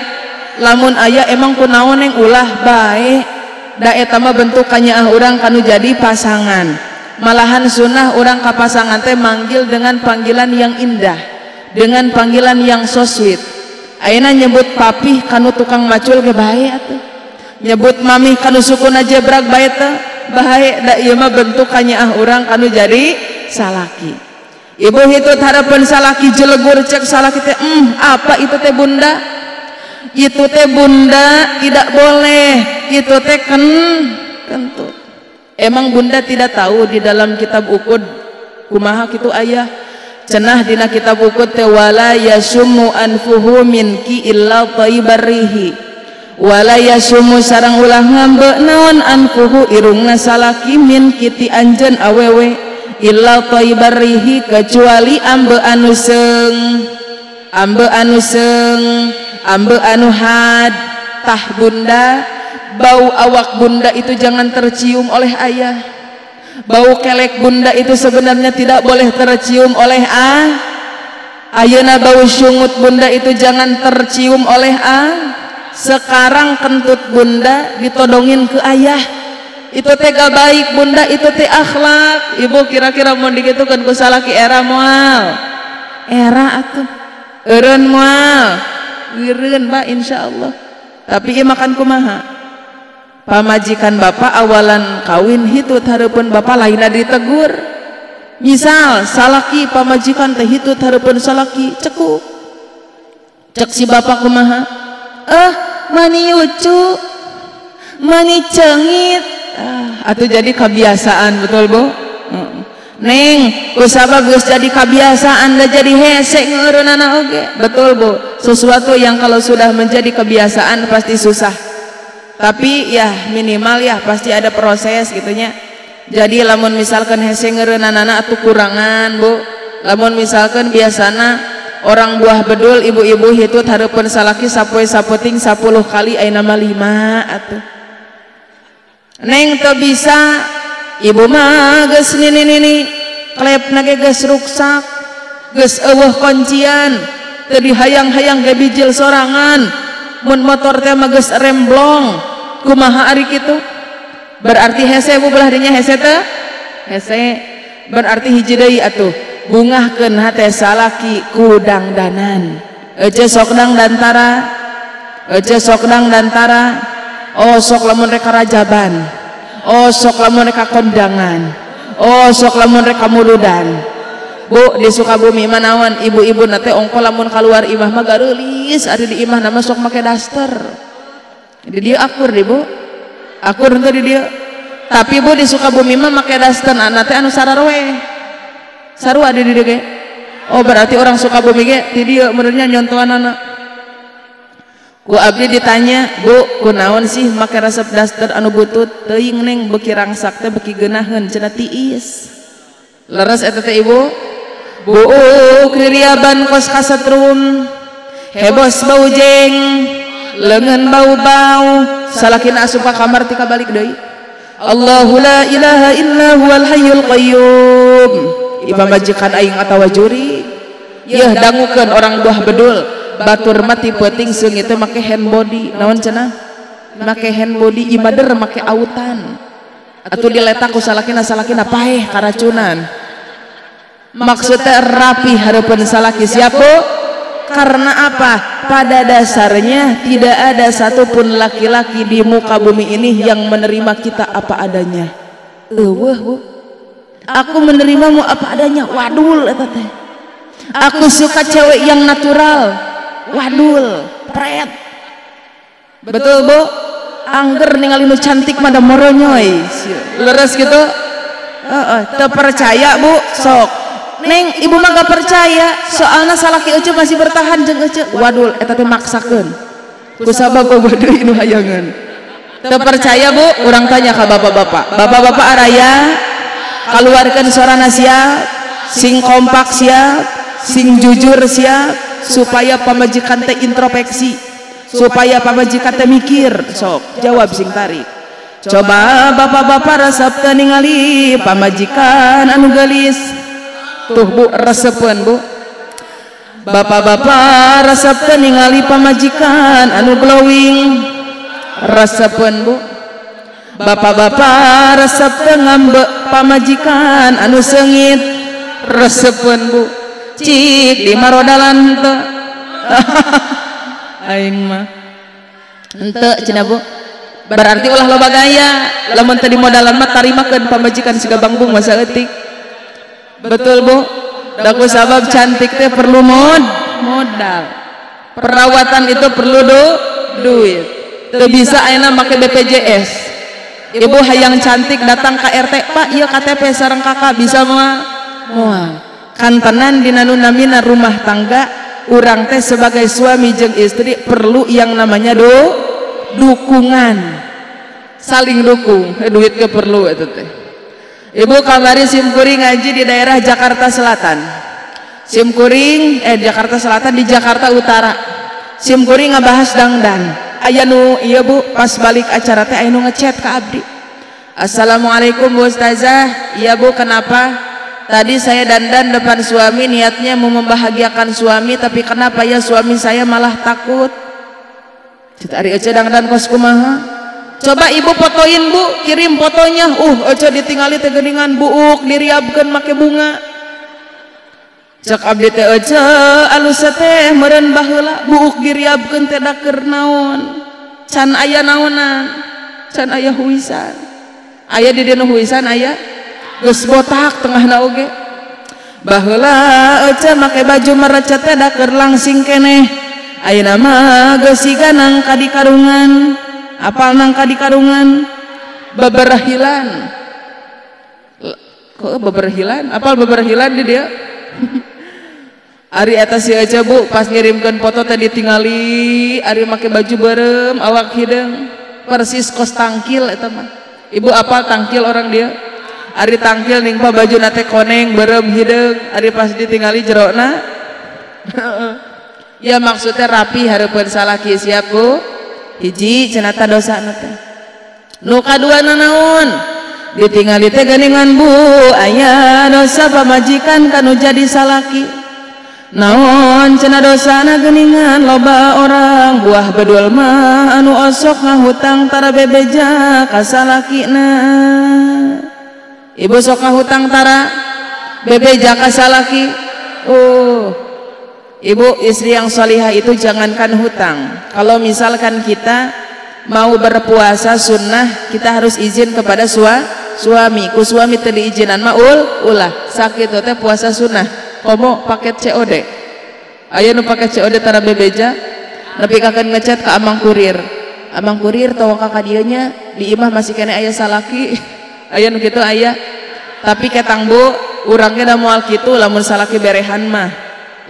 Lamun ayah emang kunaon neng ulah bae. Da eta mah bentukannya ah urang kanu jadi pasangan. Malahan sunnah orang ka pasangan teh manggil dengan panggilan yang indah, dengan panggilan yang so sweet. Ayeuna nyebut papih kanu tukang macul ge bae atuh, nyebut mami kanu sukuna jebrag bae teh bae, da ieu mah bentuk kanyaah urang kanu jadi salaki. Ibu hitut harapan salaki jelegur, cek salaki teh apa itu teh bunda, itu teh bunda tidak boleh, itu teh kentut. Emang bunda tidak tahu di dalam kitab ukud kumaha kitu ayah cenah dina kitab ukud teh wala yasumu anfuhu minki illa thayyibarihi wala yasumu sarang ulah ngambek naon anfuhu irungna salaki min kiti anjeun awewe illa thayyibarihi kecuali ambe anu seung, ambe anu seung, ambe anu had. Tah bunda, bau awak bunda itu jangan tercium oleh ayah, bau kelek bunda itu sebenarnya tidak boleh tercium oleh ayeuna bau sungut bunda itu jangan tercium oleh sekarang kentut bunda ditodongin ke ayah, itu teh gak baik bunda, itu teh akhlak. Ibu kira-kira mau digitukan ku salaki era moal, era atuh eureun moal, eureun ba insyaallah. Tapi ieu makan kumaha pamajikan bapak awalan kawin hitut hareupeun bapak lainna ditegur. Misal salaki pamajikan teh hitut hareupeun salaki cekuk, cek si bapak kumaha, mani lucu mani cengit, atau jadi kebiasaan. Betul bu? Neng kusabab geus jadi kebiasaan da jadi hese ngeureunana oge. Betul bu, sesuatu yang kalau sudah menjadi kebiasaan pasti susah. Tapi ya minimal ya pasti ada proses gitunya. Jadi lamun misalkan hese ngeureunanana atuh kurangan bu. Lamun misalkan biasana orang buah bedul ibu-ibu hitut hareupeun salaki sapoe sapoting 10 kali ayeuna mah 5 atuh. Neng teu bisa ibu mah geus nini-nini klepna ge geus ruksak, geus eueuh kuncian, teu dihayang-hayang ge bijil sorangan, mun motor teh mah geus remblong, kumaha ari kitu? Berarti hese bu belah dinya hese teh? Hese. Berarti hiji deui atuh, bungahkeun hate salaki ku dangdanan. Ece sok dangdantara, ece sok dangdantara, oh sok lamun rek rajaban, oh sok lamun rek kondangan, oh sok lamun rek muludan. Bu di Sukabumi mah naon ibu-ibu na teh ongko lamun keluar imah mah gareulis, ari di imah nama sok make daster. Di dieu akur di bu, akur henteu di dieu. Tapi bu di Sukabumi mah make daster anak teh anu sararoe, sarua di dieu ge. Oh berarti orang Sukabumi ge di dieu menurutnya nyontohan anak. Ku abdi ditanya, bu kunaon sih make resep daster anu butut? Teuing neng beuki rangsak teh beuki geunaheun cenah tiis. Leres eta teh ibu? Buuk ririaban kos kasetrum, hebos bau jeng, leungeun bau-bau, salakina asup ka kamar tika balik deui. Allahu la ilaha illa huwal hayyul qayyum. Ieu pamajikan aing atawa juri. Yeuh dangukeun orang buah bedul. Batur mati peuting seungit teh make hand body, naon cenah? Make hand body imader make autan. Atuh diletak ku salakina, salakina paeh karacunan. Maksudnya rapi hareupeun salaki siapa? Karena apa? Pada dasarnya tidak ada satupun laki-laki di muka bumi ini yang menerima kita apa adanya. Eueuh bu, aku menerimamu apa adanya, wadul eta teh. Aku suka cewek yang natural, wadul, pret. Betul bu? Angger ningali nu cantik mah da moronyoy. Leres gitu? Heeh, teu percaya bu, sok. Neng, ibu mah gak percaya, soalna salaki ece masih bertahan jeung ece. Wadul, eta teh maksakeun. Kusabab eueuh deui nu hayangeun. Teu percaya bu, urang tanya ka bapak-bapak. Bapak-bapak araya, kaluarkeun sorana siap, sing kompak siap, sing jujur siap, supaya pamajikan teh introspeksi, supaya pamajikan teh mikir. Sok, jawab sing tarik. Coba bapak-bapak resep teu ningali pamajikan anu geulis. Tuh bu, resepeun bu. Bapak-bapak resep teu ningali pamajikan anu glowing. Resepeun bu. Bapak-bapak resep teu ngambek pamajikan anu seungit resepeun bu cik di marodalan teu aing mah henteu cenah bu berarti ulah loba gaya lamun teu dimodalan mah tarimakeun pamajikan siga bangbung masa eutik betul bu da ku sabab cantik teh perlu modal perawatan itu perlu duit teu bisa ayeuna make BPJS. Ibu hayang cantik datang ke RT, Pak, iya KTP sareng kakak bisa moal. Moal. Kantenan dina nu namina rumah tangga, urang teh sebagai suami jeung istri perlu yang namanya dukungan. Saling dukung, duit ge perlu eta teh. Ibu kamari simkuring ngaji di daerah Jakarta Selatan. Simkuring Jakarta Selatan di Jakarta Utara. Simkuring ngabahas dangdan. Aya nu iya bu pas balik acara teh aya nu ngechat ka abdi. Assalamualaikum Bu Ustazah. Iya bu kenapa? Tadi saya dandan depan suami niatnya mau membahagiakan suami tapi kenapa ya suami saya malah takut. Cita ari ece dandan kos kumaha? Coba ibu fotoin bu, kirim fotonya. Ece ditingali teh geuningan buuk diriabkeun make bunga. Cek abdi teh ece alus teh meureun baheula buuk diriabkeun teh da keur naon can aya naonan can aya huisan aya di dina huisan aya geus botak tengahna oge baheula ece make baju merecet teh da keur langsing keneh ayeuna mah geus siga nangka di karungan apal nangka di karungan babarahilan kok babarahilan apal babarahilan di dia. Ari eta si aja bu pas ngirimkeun foto teh ditingali ari make baju beureum awak hideung persis kos tangkil eta mah. Ibu apal tangkil orang dia? Ari tangkil ningpa baju nate koneng beureum hideung ari pas ditingali jerona. Ya maksudnya rapi hareupeun salaki siap bu. Hiji cenah ta dosana teh. Nu kaduana naon? Ditingali teh geuningan bu aya dosa pamajikan kanu jadi salaki. Naon cenah dosana geuningan loba orang buah bedul mah anu osok ngahutang tara bebeja ka salakina. Ibu sok ngahutang tara bebeja ka salaki. Ibu istri yang solihah itu jangankan hutang. Kalau misalkan kita mau berpuasa sunnah kita harus izin kepada suami. Ku suami teu diizinan mah ulah sakitu teh puasa sunnah. Komo paket COD aya nu paket COD tara bebeja nepi kakeun ngechat ka amang kurir. Amang kurir tong ka dieu nya di imah masih keneh aya salaki aya nu kitu aya tapi ketang bu urang ge da moal kitu lamun salaki berehan mah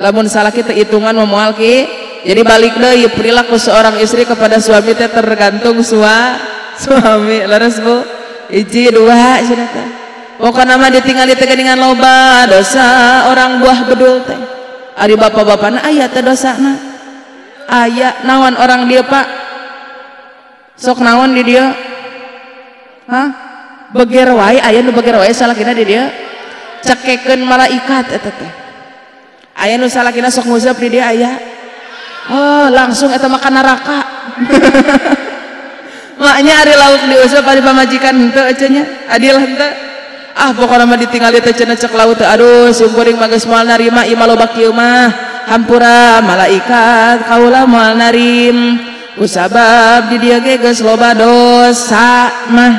lamun salaki teu hitungan mah moal ki. Jadi balik deui perilaku seorang istri kepada suami teh tergantung suami. Leres bu hiji dua cenah teh. Pokokna mah ditingali teh geuningan loba dosa orang buah bedul teh. Ari bapak-bapana aya teh dosana. Aya naon orang dia pak? Sok naon di dia? Hah? Beger wae aya nu beger wae salakina di dia. Cekekeun malaikat eta teh. Aya nu salakina sok nguseup di dia aya. Oh, langsung eta mah ka neraka. Maknya ari lauk diuseup ari pamajikan henteu ece nya. Adil henteu. Ah pokokna mah ditingali teh cenah cek laut teh aduh simkuring mah geus moal narima ieu mah loba kieu mah hampura malaikat kaula moal narim kusabab di dieu ge geus loba dosa mah.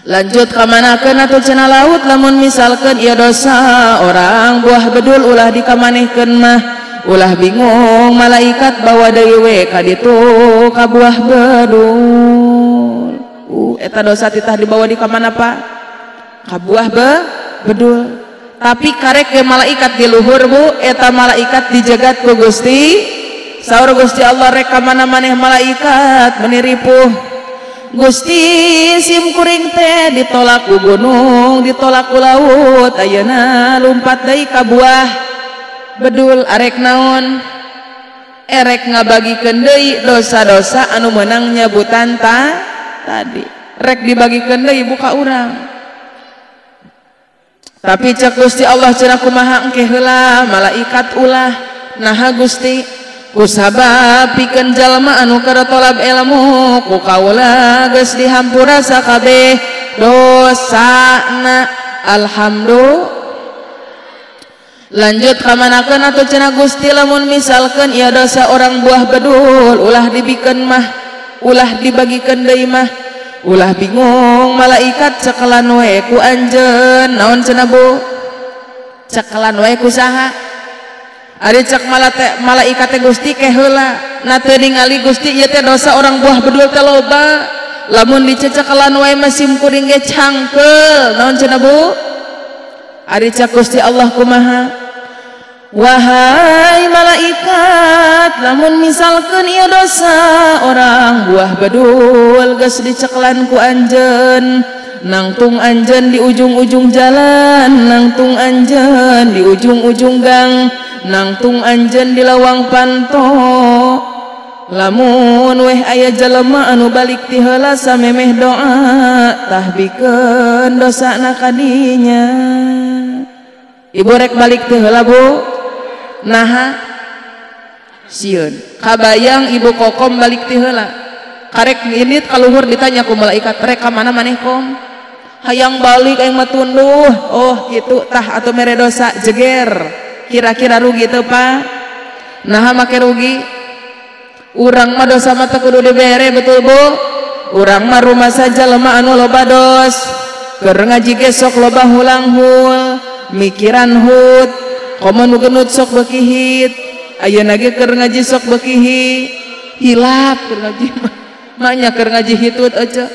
Lanjut ka manakeun atuh cenah laut lamun misalkeun ieu dosa orang buah bedul ulah dikamanehkeun mah ulah bingung malaikat bawa deui we ka ditu ka buah bedul. Eta dosa titah dibawa di ka mana Pak? Ka buah bedul. Tapi karek ke malaikat di luhur bu eta malaikat dijagat ku Gusti. Saur Gusti Allah rek ka mana maneh malaikat meuni ripuh. Gusti simkuring teh ditolak ku gunung ditolak ku laut ayeuna lumpat deui ka buah bedul arek naon? Erek ngabagikeun deui dosa-dosa anu meunang nyebutan tadi. Rek dibagikeun deui buka urang. Tapi cek Gusti Allah cenah kumaha engke heula malaikat ulah. Naha Gusti Kusabab pikeun jalma anu keur tolab ilmu ku kaula geus dihampura sakabeh dosana. Alhamdulillah. Lanjut kamanakeun atuh cenah Gusti lamun misalkeun ieu dosa orang buah bedul ulah dibikeun mah, ulah dibagikeun deui mah, ulah bingung malaikat cekelan we ku anjeun. Naon cenah Bu? Cekelan we ku saha? Ari cek malaikat teh Gusti ke heula na teu ningali Gusti ieu teh dosa orang buah bedul teh loba, lamun dicecekelan wae mah sim kuring ge cangkeul. Naon cenah Bu? Ari cek Gusti Allah kumaha? Wahai malaikat, lamun misalkeun ieu dosa orang buah bedul geus dicekelan ku anjeun, nangtung anjeun di ujung-ujung jalan, nangtung anjeun di ujung-ujung gang, nangtung anjeun di lawang panto, lamun weh aya jelema anu balik ti heula samemeh doa tah bikeun dosana kadinya. Ibu rek balik ti heula Bu? Naha sieun. Kabayang ibu kokom balik ti heula, karek nginit kaluhur ditanya ku malaikat, rek ka mana maneh kom? Hayang balik aing mah tunduh. Oh kitu tah atuh mere dosa jeger. Kira-kira rugi teu Pak? Naha make rugi? Urang mah dosa mah teu kudu dibere, betul Bu? Urang mah rumah saja lemah anu loba dos, keur ngaji ge sok loba hulang-hul, mikiran hut, komo nu genut sok beuki hit, ayeuna ge keur ngaji sok beuki hilap keur ngaji mah. Maknya keur ngaji hitut aja.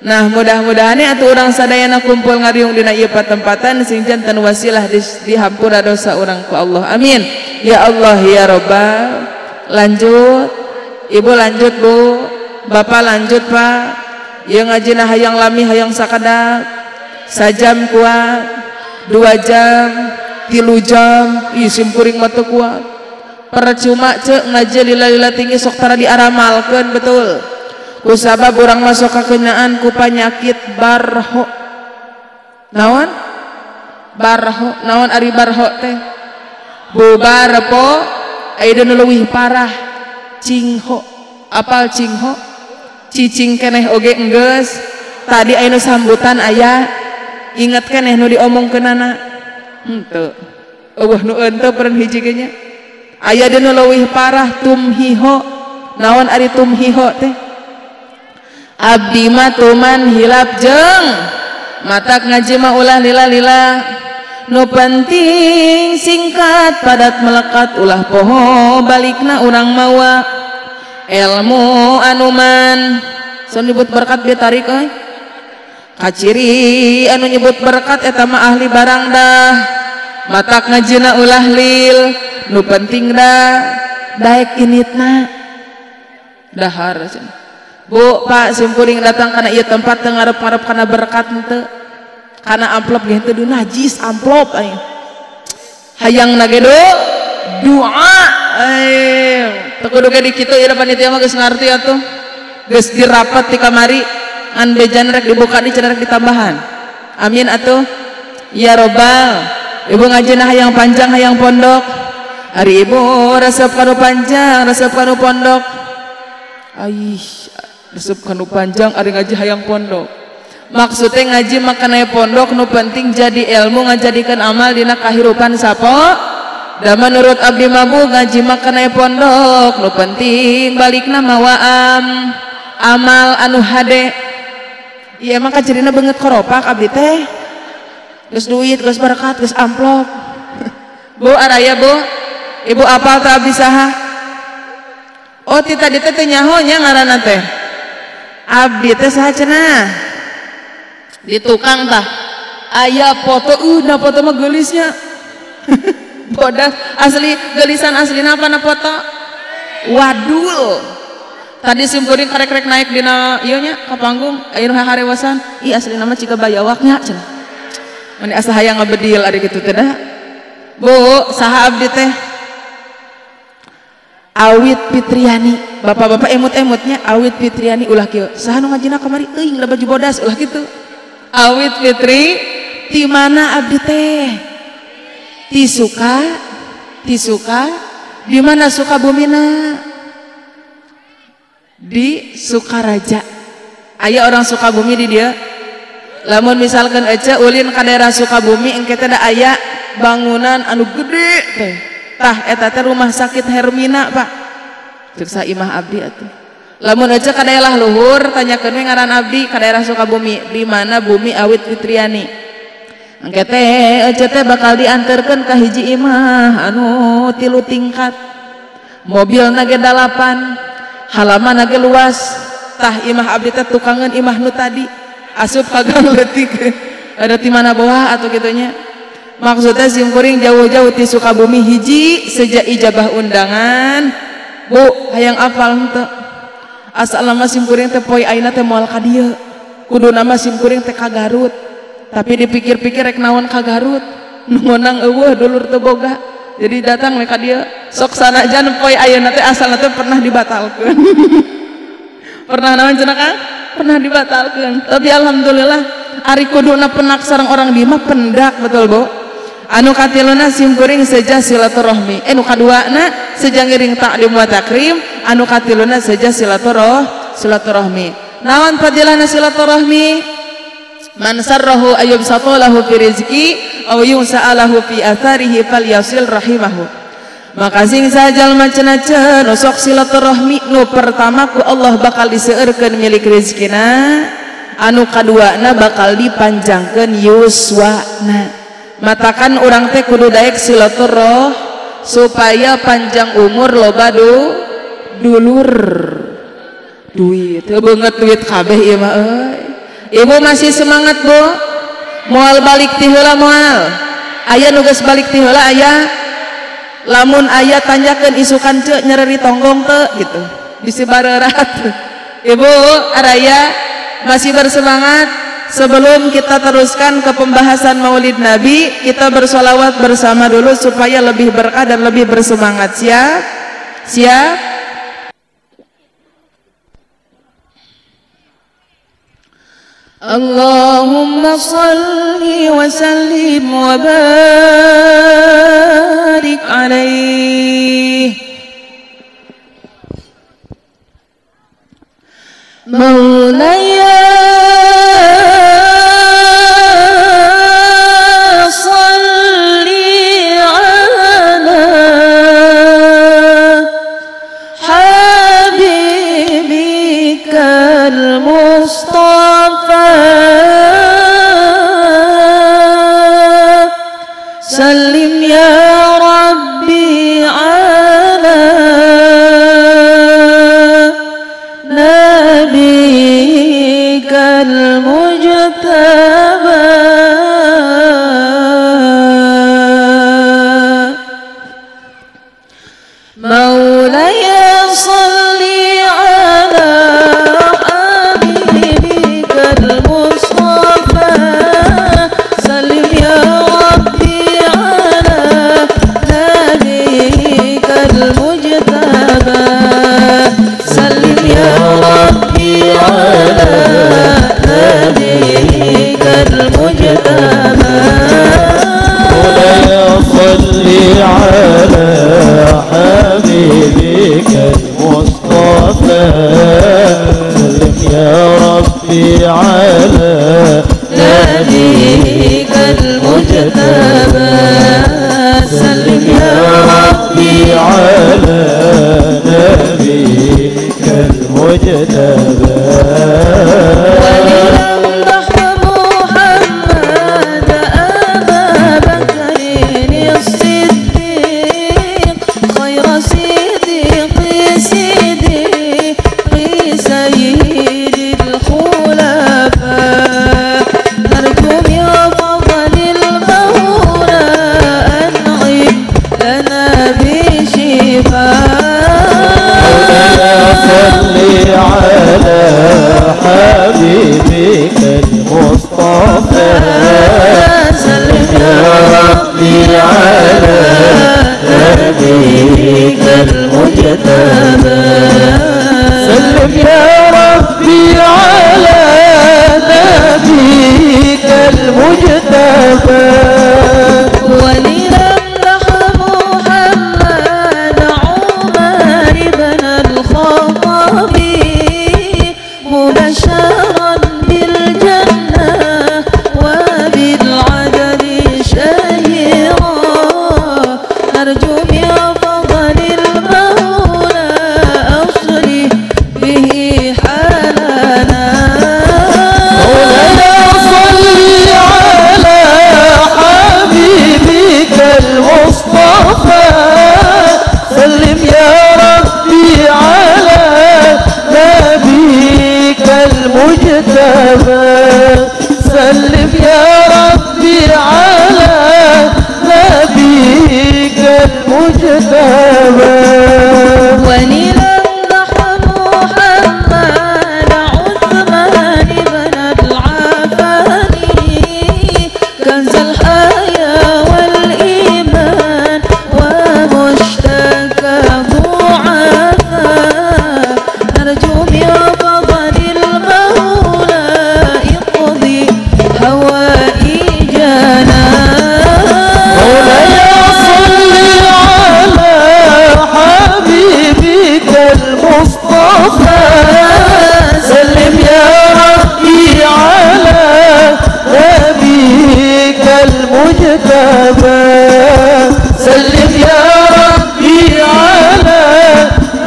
Nah mudah-mudahan atuh urang sadayana kumpul ngariung dina ieu patempatan sing janten wasilah dihampura dosa urang ku Allah. Amin. Ya Allah ya Rabbal. Lanjut. Ibu lanjut Bu, Bapak lanjut Pak. Ieu ngajina hayang lami hayang sakedak. Sajam kuat, 2 jam, 3 jam, ih simkuring mah teu kuat. Percuma ceuk ngaji lila-lila tinggi sok tara diaramalkeun, betul. Kusabab urang masuk kakenaan ku panyakit barho. Naon? Barho, naon ari barho teh? Bubar po aya nu leuwih parah, cingho. Apal cingho? Cicing keneh oge enggeus. Tadi aya nu sambutan aya, inget keneh nu diomongkeunana. Henteu. Eueuh nu henteu peureun hiji ge nya. Aya deui nu leuwih parah tumhiho. Naon ari tumhiho teh? Abdi mah tuman hilap jeung matak ngaji mah ulah lila-lila, nu penting singkat padat melekat, ulah poho balikna urang mawa ilmu anuman. Son nyebut berkat bieu tarik euy. Kaciri anu nyebut berkat eta mah ahli barang dah. Matak ngajina ulah lil, nu penting dah daek initna dahar cenah. Bu, Pak, simkuring datang kana ieu tempat teu ngarep-ngarep kana berkat henteu. Kana amplop ge henteu, najis amplop aing. Hayang na ge doa aing. Teu kudu ge dikitu ieu panitia mah geus ngarti atuh. Geus dirapat di kamari, ngan bejan rek dibuka di cenah rek ditambahan. Amin atuh. Ya Robbal. Ibu ngajina hayang panjang hayang pondok. Ari ibu resep kanu panjang, resep kanu pondok. Aih, resep kanu panjang ari ngaji hayang pondok. Maksudnya ngaji makana pondok nu penting jadi ilmu ngajadikeun amal dina kahirupan sapo. Da menurut abdi mabu ngaji makana pondok nu penting balikna mawa amal anu hade. Ieu mah kacirina beungeut koropak abdi teh. Geus duit, geus berkat, geus amplop. Bu araya Bu, ibu apal teh abdi saha? Oh ti tadi teh teu nyaho nya ngaranna teh. Abdi teh saha cenah? Di tukang tah aya foto, nah foto mah geulisnya. Bodas asli geulisan aslina apa na foto? Wadul. Tadi simkuring karek-rek naik dina ieu nya ka panggung, aya nu harewasan, ih aslina mah ciga bayawaknya cenah. Mani asa hayang ngabedil ari kitu teh dah. Bu, saha abdi teh? Awit Fitriani. Bapak-bapak emut-emutnya Awit Fitriani ulah kieu. Saha nu ngajina kamari euing da baju bodas ulah kitu. Awit Fitri ti mana abdi teh? Ti suka, ti suka Di mana Sukabumina? Di Sukaraja. Aya orang Sukabumi di dia. Lamun misalkan ece ulin ka daerah Sukabumi engke teh da aya bangunan anu gede teh. Tah eta teh rumah sakit Hermina, Pak. Ceuk sa imah abdi atuh. Lamun ece ka daerah luhur tanyakeun we ngaran abdi ka daerah Sukabumi, di mana bumi Awit Fitriani. Engke teh ece teh bakal dianterkeun ka hiji imah anu 3 tingkat. Mobilna ge 8, halaman ge luas. Tah imah abdi teh tukangeun imah nu tadi. Asup ka gang leutik. Ada di mana bawah atau gitunya. Maksudnya simkuring jauh-jauh ti Sukabumi hiji sejak ijabah undangan. Bu, hayang apal henteu. Asal nama simkuring teh poe ayeuna teh moal ka dieu. Kudu nama simkuring teh ka Garut. Tapi dipikir-pikir rek naon ka Garut. Nu ngonang eueuh dulur teu boga. Jadi datang we ka dieu. Sok sanajan poe ayeuna teh asalna teh pernah dibatalkeun. Pernah naon cenah Kang? Pernah dibatalkeun. Tapi alhamdulillah ari kuduna penak sareng orang di mah pendak betul Bu. Anu katiluna simkuring seja silaturahmi. Nu kaduana seja ngiring takdim wa takrim, anu katiluna seja silaturahmi. Naon fadilahna silaturahmi? Man sarrahu ayyub satalahu fi rizqi aw yusa'alahu fi atharihi falyasil rahimahu. Maka sing sajalma cenah nu sok silaturahmi nu pertama ku Allah bakal diseueurkeun milik rezekina, anu kaduana bakal dipanjangkeun yuswana. Matakan urang teh kudu daek silaturahmi supaya panjang umur loba dulur duit. Teu beungeut duit kabeh ieu mah euy. Ibu masih semangat Bu? Moal balik ti heula moal. Aya nu geus balik ti heula aya? Lamun aya tanyakeun isukan ceu nyereri tonggong teu gitu. Bisi bareurat. Ibu araya masih bersemangat? Sebelum kita teruskan ke pembahasan Maulid Nabi, kita bersolawat bersama dulu supaya lebih berkah dan lebih bersemangat. Siap? Siap? Allahumma salli wa sallim wa barik alaih. Maulaya salli ala habibikal mustafa, sallim ya rabbi ala nabiyikal mujtaba. Maulaya salli ala habibikal mustafa, salim ya rabbi ala nabiyikal mujtaba, salim ya rabbi ala nabiyikal mujtaba. Maulaya salli ala حبيبك المصطفى، سلم يا ربي على نبيك المجتبى، سلم يا ربي على نبيك المجتبى. على حبيبك المصطفى، سلم يا ربي على نبيك المجتبى، سلم يا ربي على نبيك المجتبى. ولنمدح محمد الحياة والإيمان ومشتكى ضعفاء نرجو من فضل المولى اقضي هوائجنا. مولاي صل على حبيبك المصطفى سلم يا ربي على نبيك المجتبى سلم يا ربي على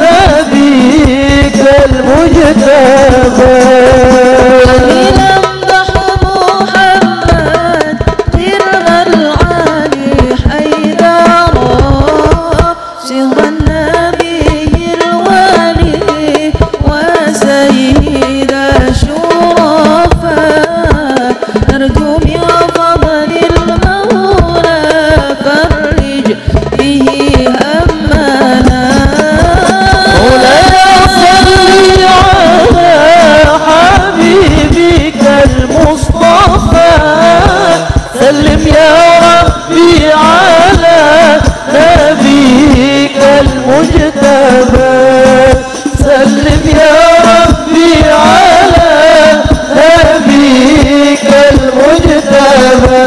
نبيك المجتبى. ولنمدح محمد قرن العالي حيدرا سر النبي الولي وسيد الشرفاء نرجو من فضل المولى فرج به همنا. مولاي صل على حبيبك المصطفى سلم يا ربي على نبيك المجتبى سلم يا ربي على نبيك المجتبى.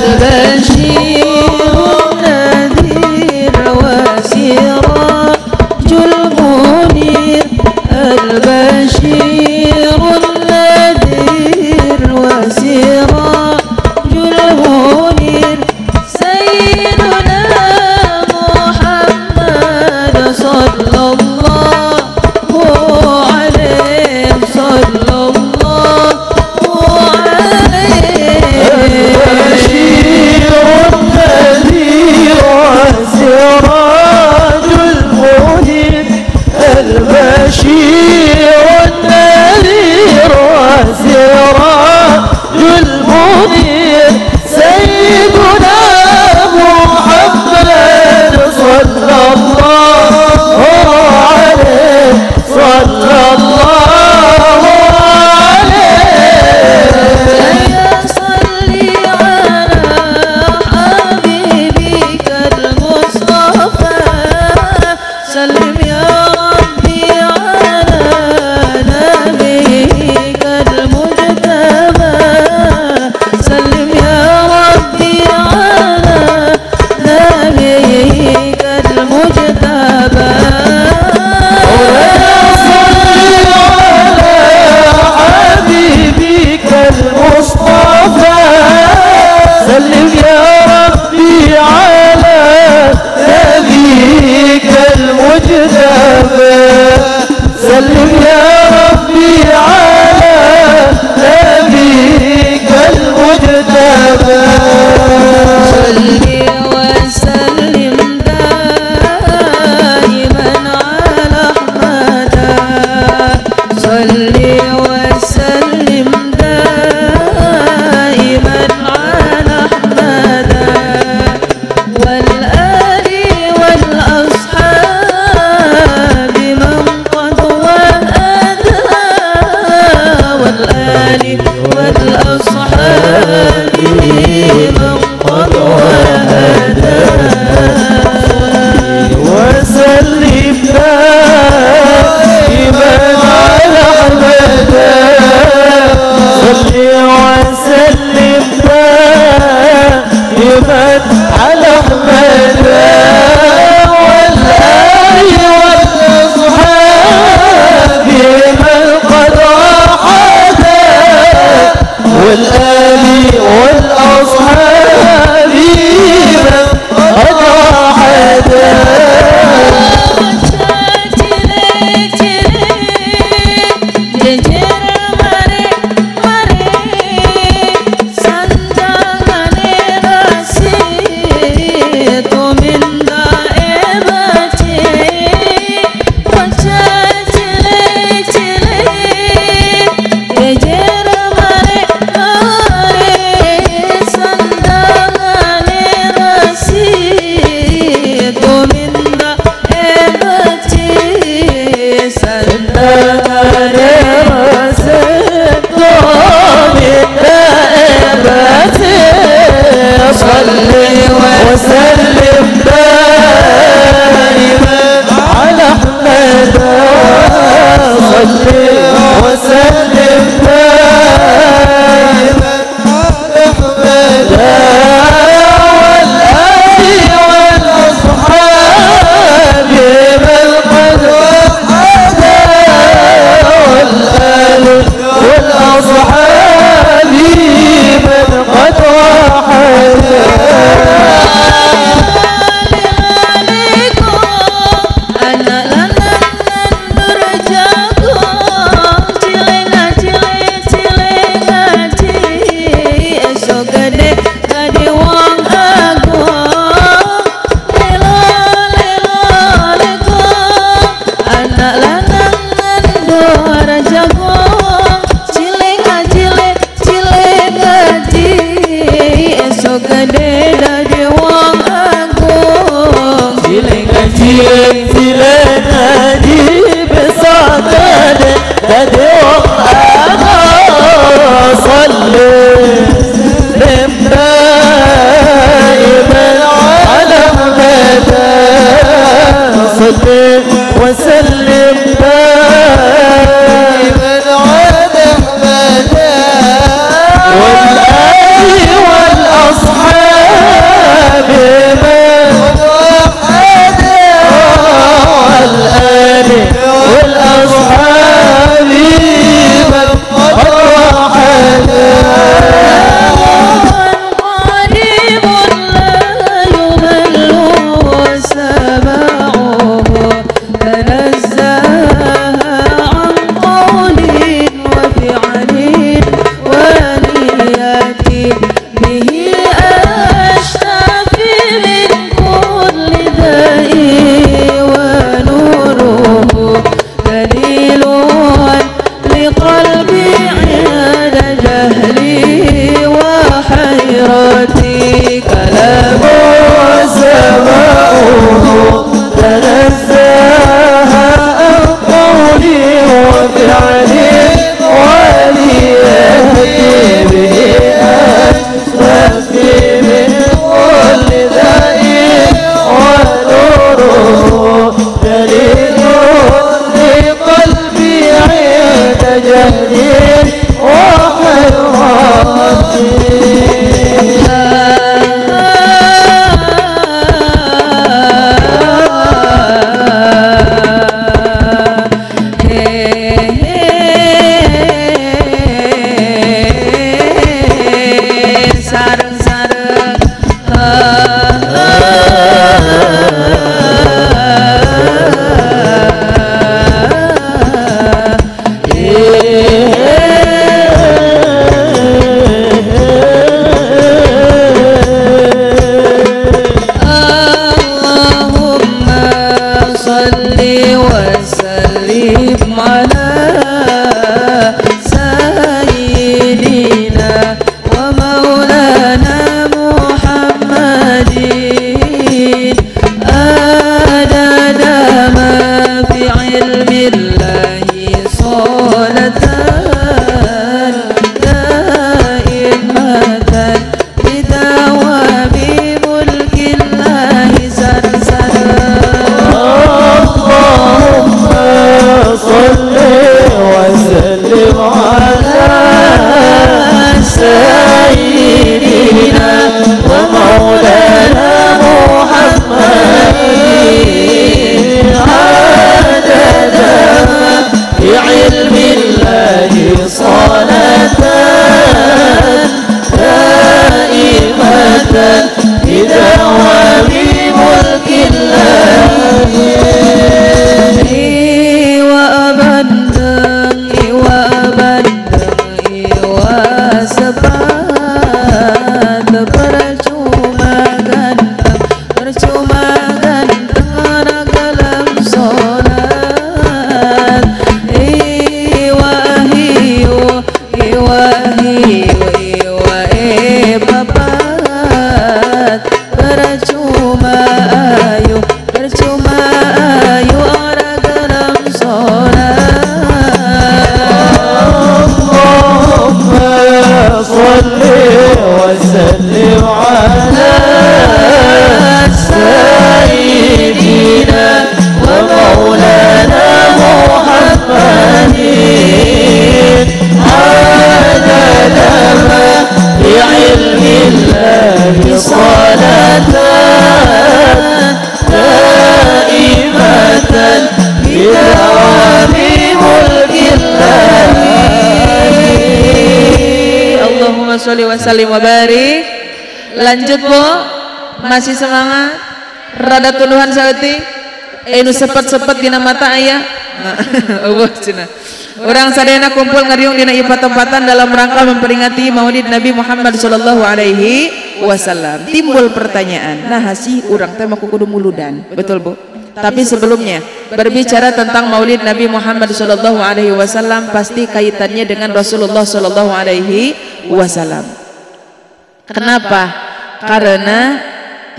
البشير النذير وسراج المنير البشير النذير وسراج المنير سيدنا محمد صلى الله عليه صلى الله عليه. البشير النذير وسراج المنير البشير النذير وسراج المنير سيدنا محمد صلى الله عليه صلى الله عليه. يا صلي على حبيبك المصطفى سلم يا ربي على نبيك المجتبى سلم يا ربي على نبيك المجتبى. مولاي صل على حبيبك المصطفى سلم يا ربي على نبيك المجتبى سلم يا ربي على نبيك المجتبى. صل وسلم دائما على أحمد صل وسلم دائما على أحمد والآل والأصحاب من قد وهدى والآل والأصحاب من قد وهدى. وسلم دائما على أحمد صل وسلم دائما على أحمد والآل والأصحاب من قد وحدا والآل والأصحاب من قد وحدا. Jejer mare. Esuk gede dadi wong agung. Lelo lelo lego anak lanang ngendor jago. Cilik cilik cilik ngaji esuk gede dadi wong agung. Cilik cilik cilik ngaji besok gede dadi wong agung. Salli دائما على محمد صل وسلم دائما على محمد والآل والأصحاب من وحد والآل والأصحاب من قد وحد. Sholli wa sallim wa barik. Lanjut Bu, masih semangat? Rada tunduhan saeutik? Nu sepet-sepet dina mata aya. Eueuh cenah. Urang sadayana kumpul ngariung dina ieu patempatan dalam rangka memperingati Maulid Nabi Muhammad sallallahu alaihi wasallam. Timbul pertanyaan, nah sih urang teh mah kudu muludan. Betul, Bu? Tapi sebelumnya berbicara tentang Maulid Nabi Muhammad sallallahu alaihi wasallam pasti kaitannya dengan Rasulullah sallallahu alaihi wasallam. Kenapa? Karena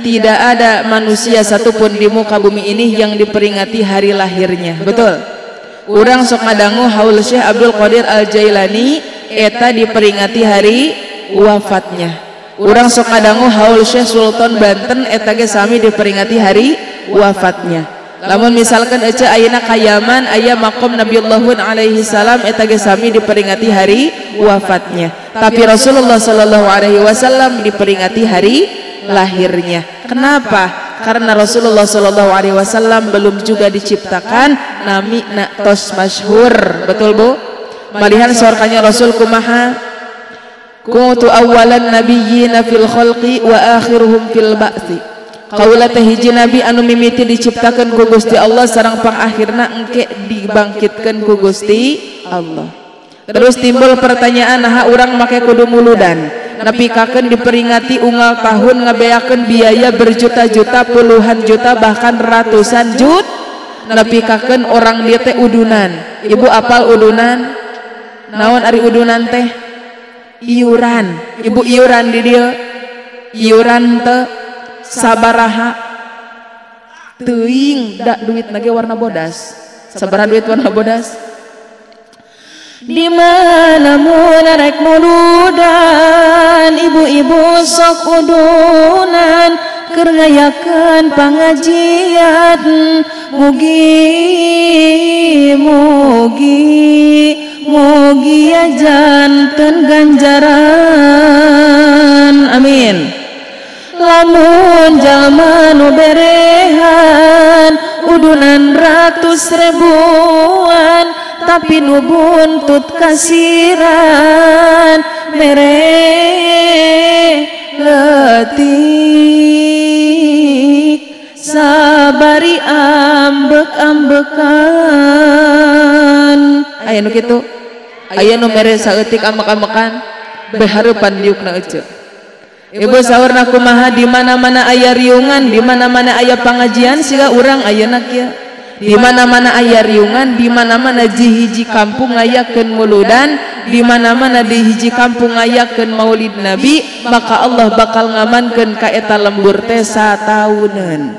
tidak ada manusia satupun di muka bumi ini yang diperingati hari lahirnya. Betul? Urang sok ngadangu haul Syekh Abdul Qadir Al-Jailani eta diperingati hari wafatnya. Urang sok ngadangu haul Syekh Sultan Banten eta ge sami diperingati hari wafatnya. Lamun misalkan ece ayeuna ka Yaman aya makom Nabiullah Hud alaihi salam eta ge sami diperingati hari wafatnya. Tapi Rasulullah sallallahu alaihi wasallam diperingati hari lahirnya. Kenapa? Karena Rasulullah sallallahu alaihi wasallam belum juga diciptakan, nami na tos masyhur. Betul, Bu? Malihan sorkanya Rasul kumaha? Kuntu awalan nabiyyina fil khalqi wa akhiruhum fil ba'thi. Kaula teh hiji nabi anu mimiti diciptakeun ku Gusti Allah sareng pangakhirna engke dibangkitkeun ku Gusti Allah. Terus timbul pertanyaan, naha urang make kudu muludan? Nepikakeun diperingati unggal tahun ngabeakeun biaya berjuta-juta, puluhan juta, bahkan ratusan jut. Nepikakeun orang dia teh udunan. Ibu apal udunan? Naon ari udunan teh? Iuran. Ibu iuran di dieu. Iuran teh sabaraha teuing da duit nage warna bodas. Sabaraha duit warna bodas? Di mana mun rek muludan, ibu-ibu sok udunan keur ngayakeun pangajian. Mugi mugi mugi janten ganjaran. Amin. Lamun jalma nu berehan udunan ratus ribuan, tapi nu buntut kasiran mere leutik sabari ambek-ambekan. Aya nu kitu, aya nu mere saeutik ambek-ambekan behareupan diukna ece. Ibu saurna kumaha, di mana-mana aya riungan, di mana-mana aya pangajian siga urang ayeuna kieu. Di mana-mana aya riungan, di mana-mana di hiji kampung ngayakeun muludan, di mana-mana di hiji kampung ngayakeun Maulid Nabi, maka Allah bakal ngamankeun ka eta lembur teh satauneun.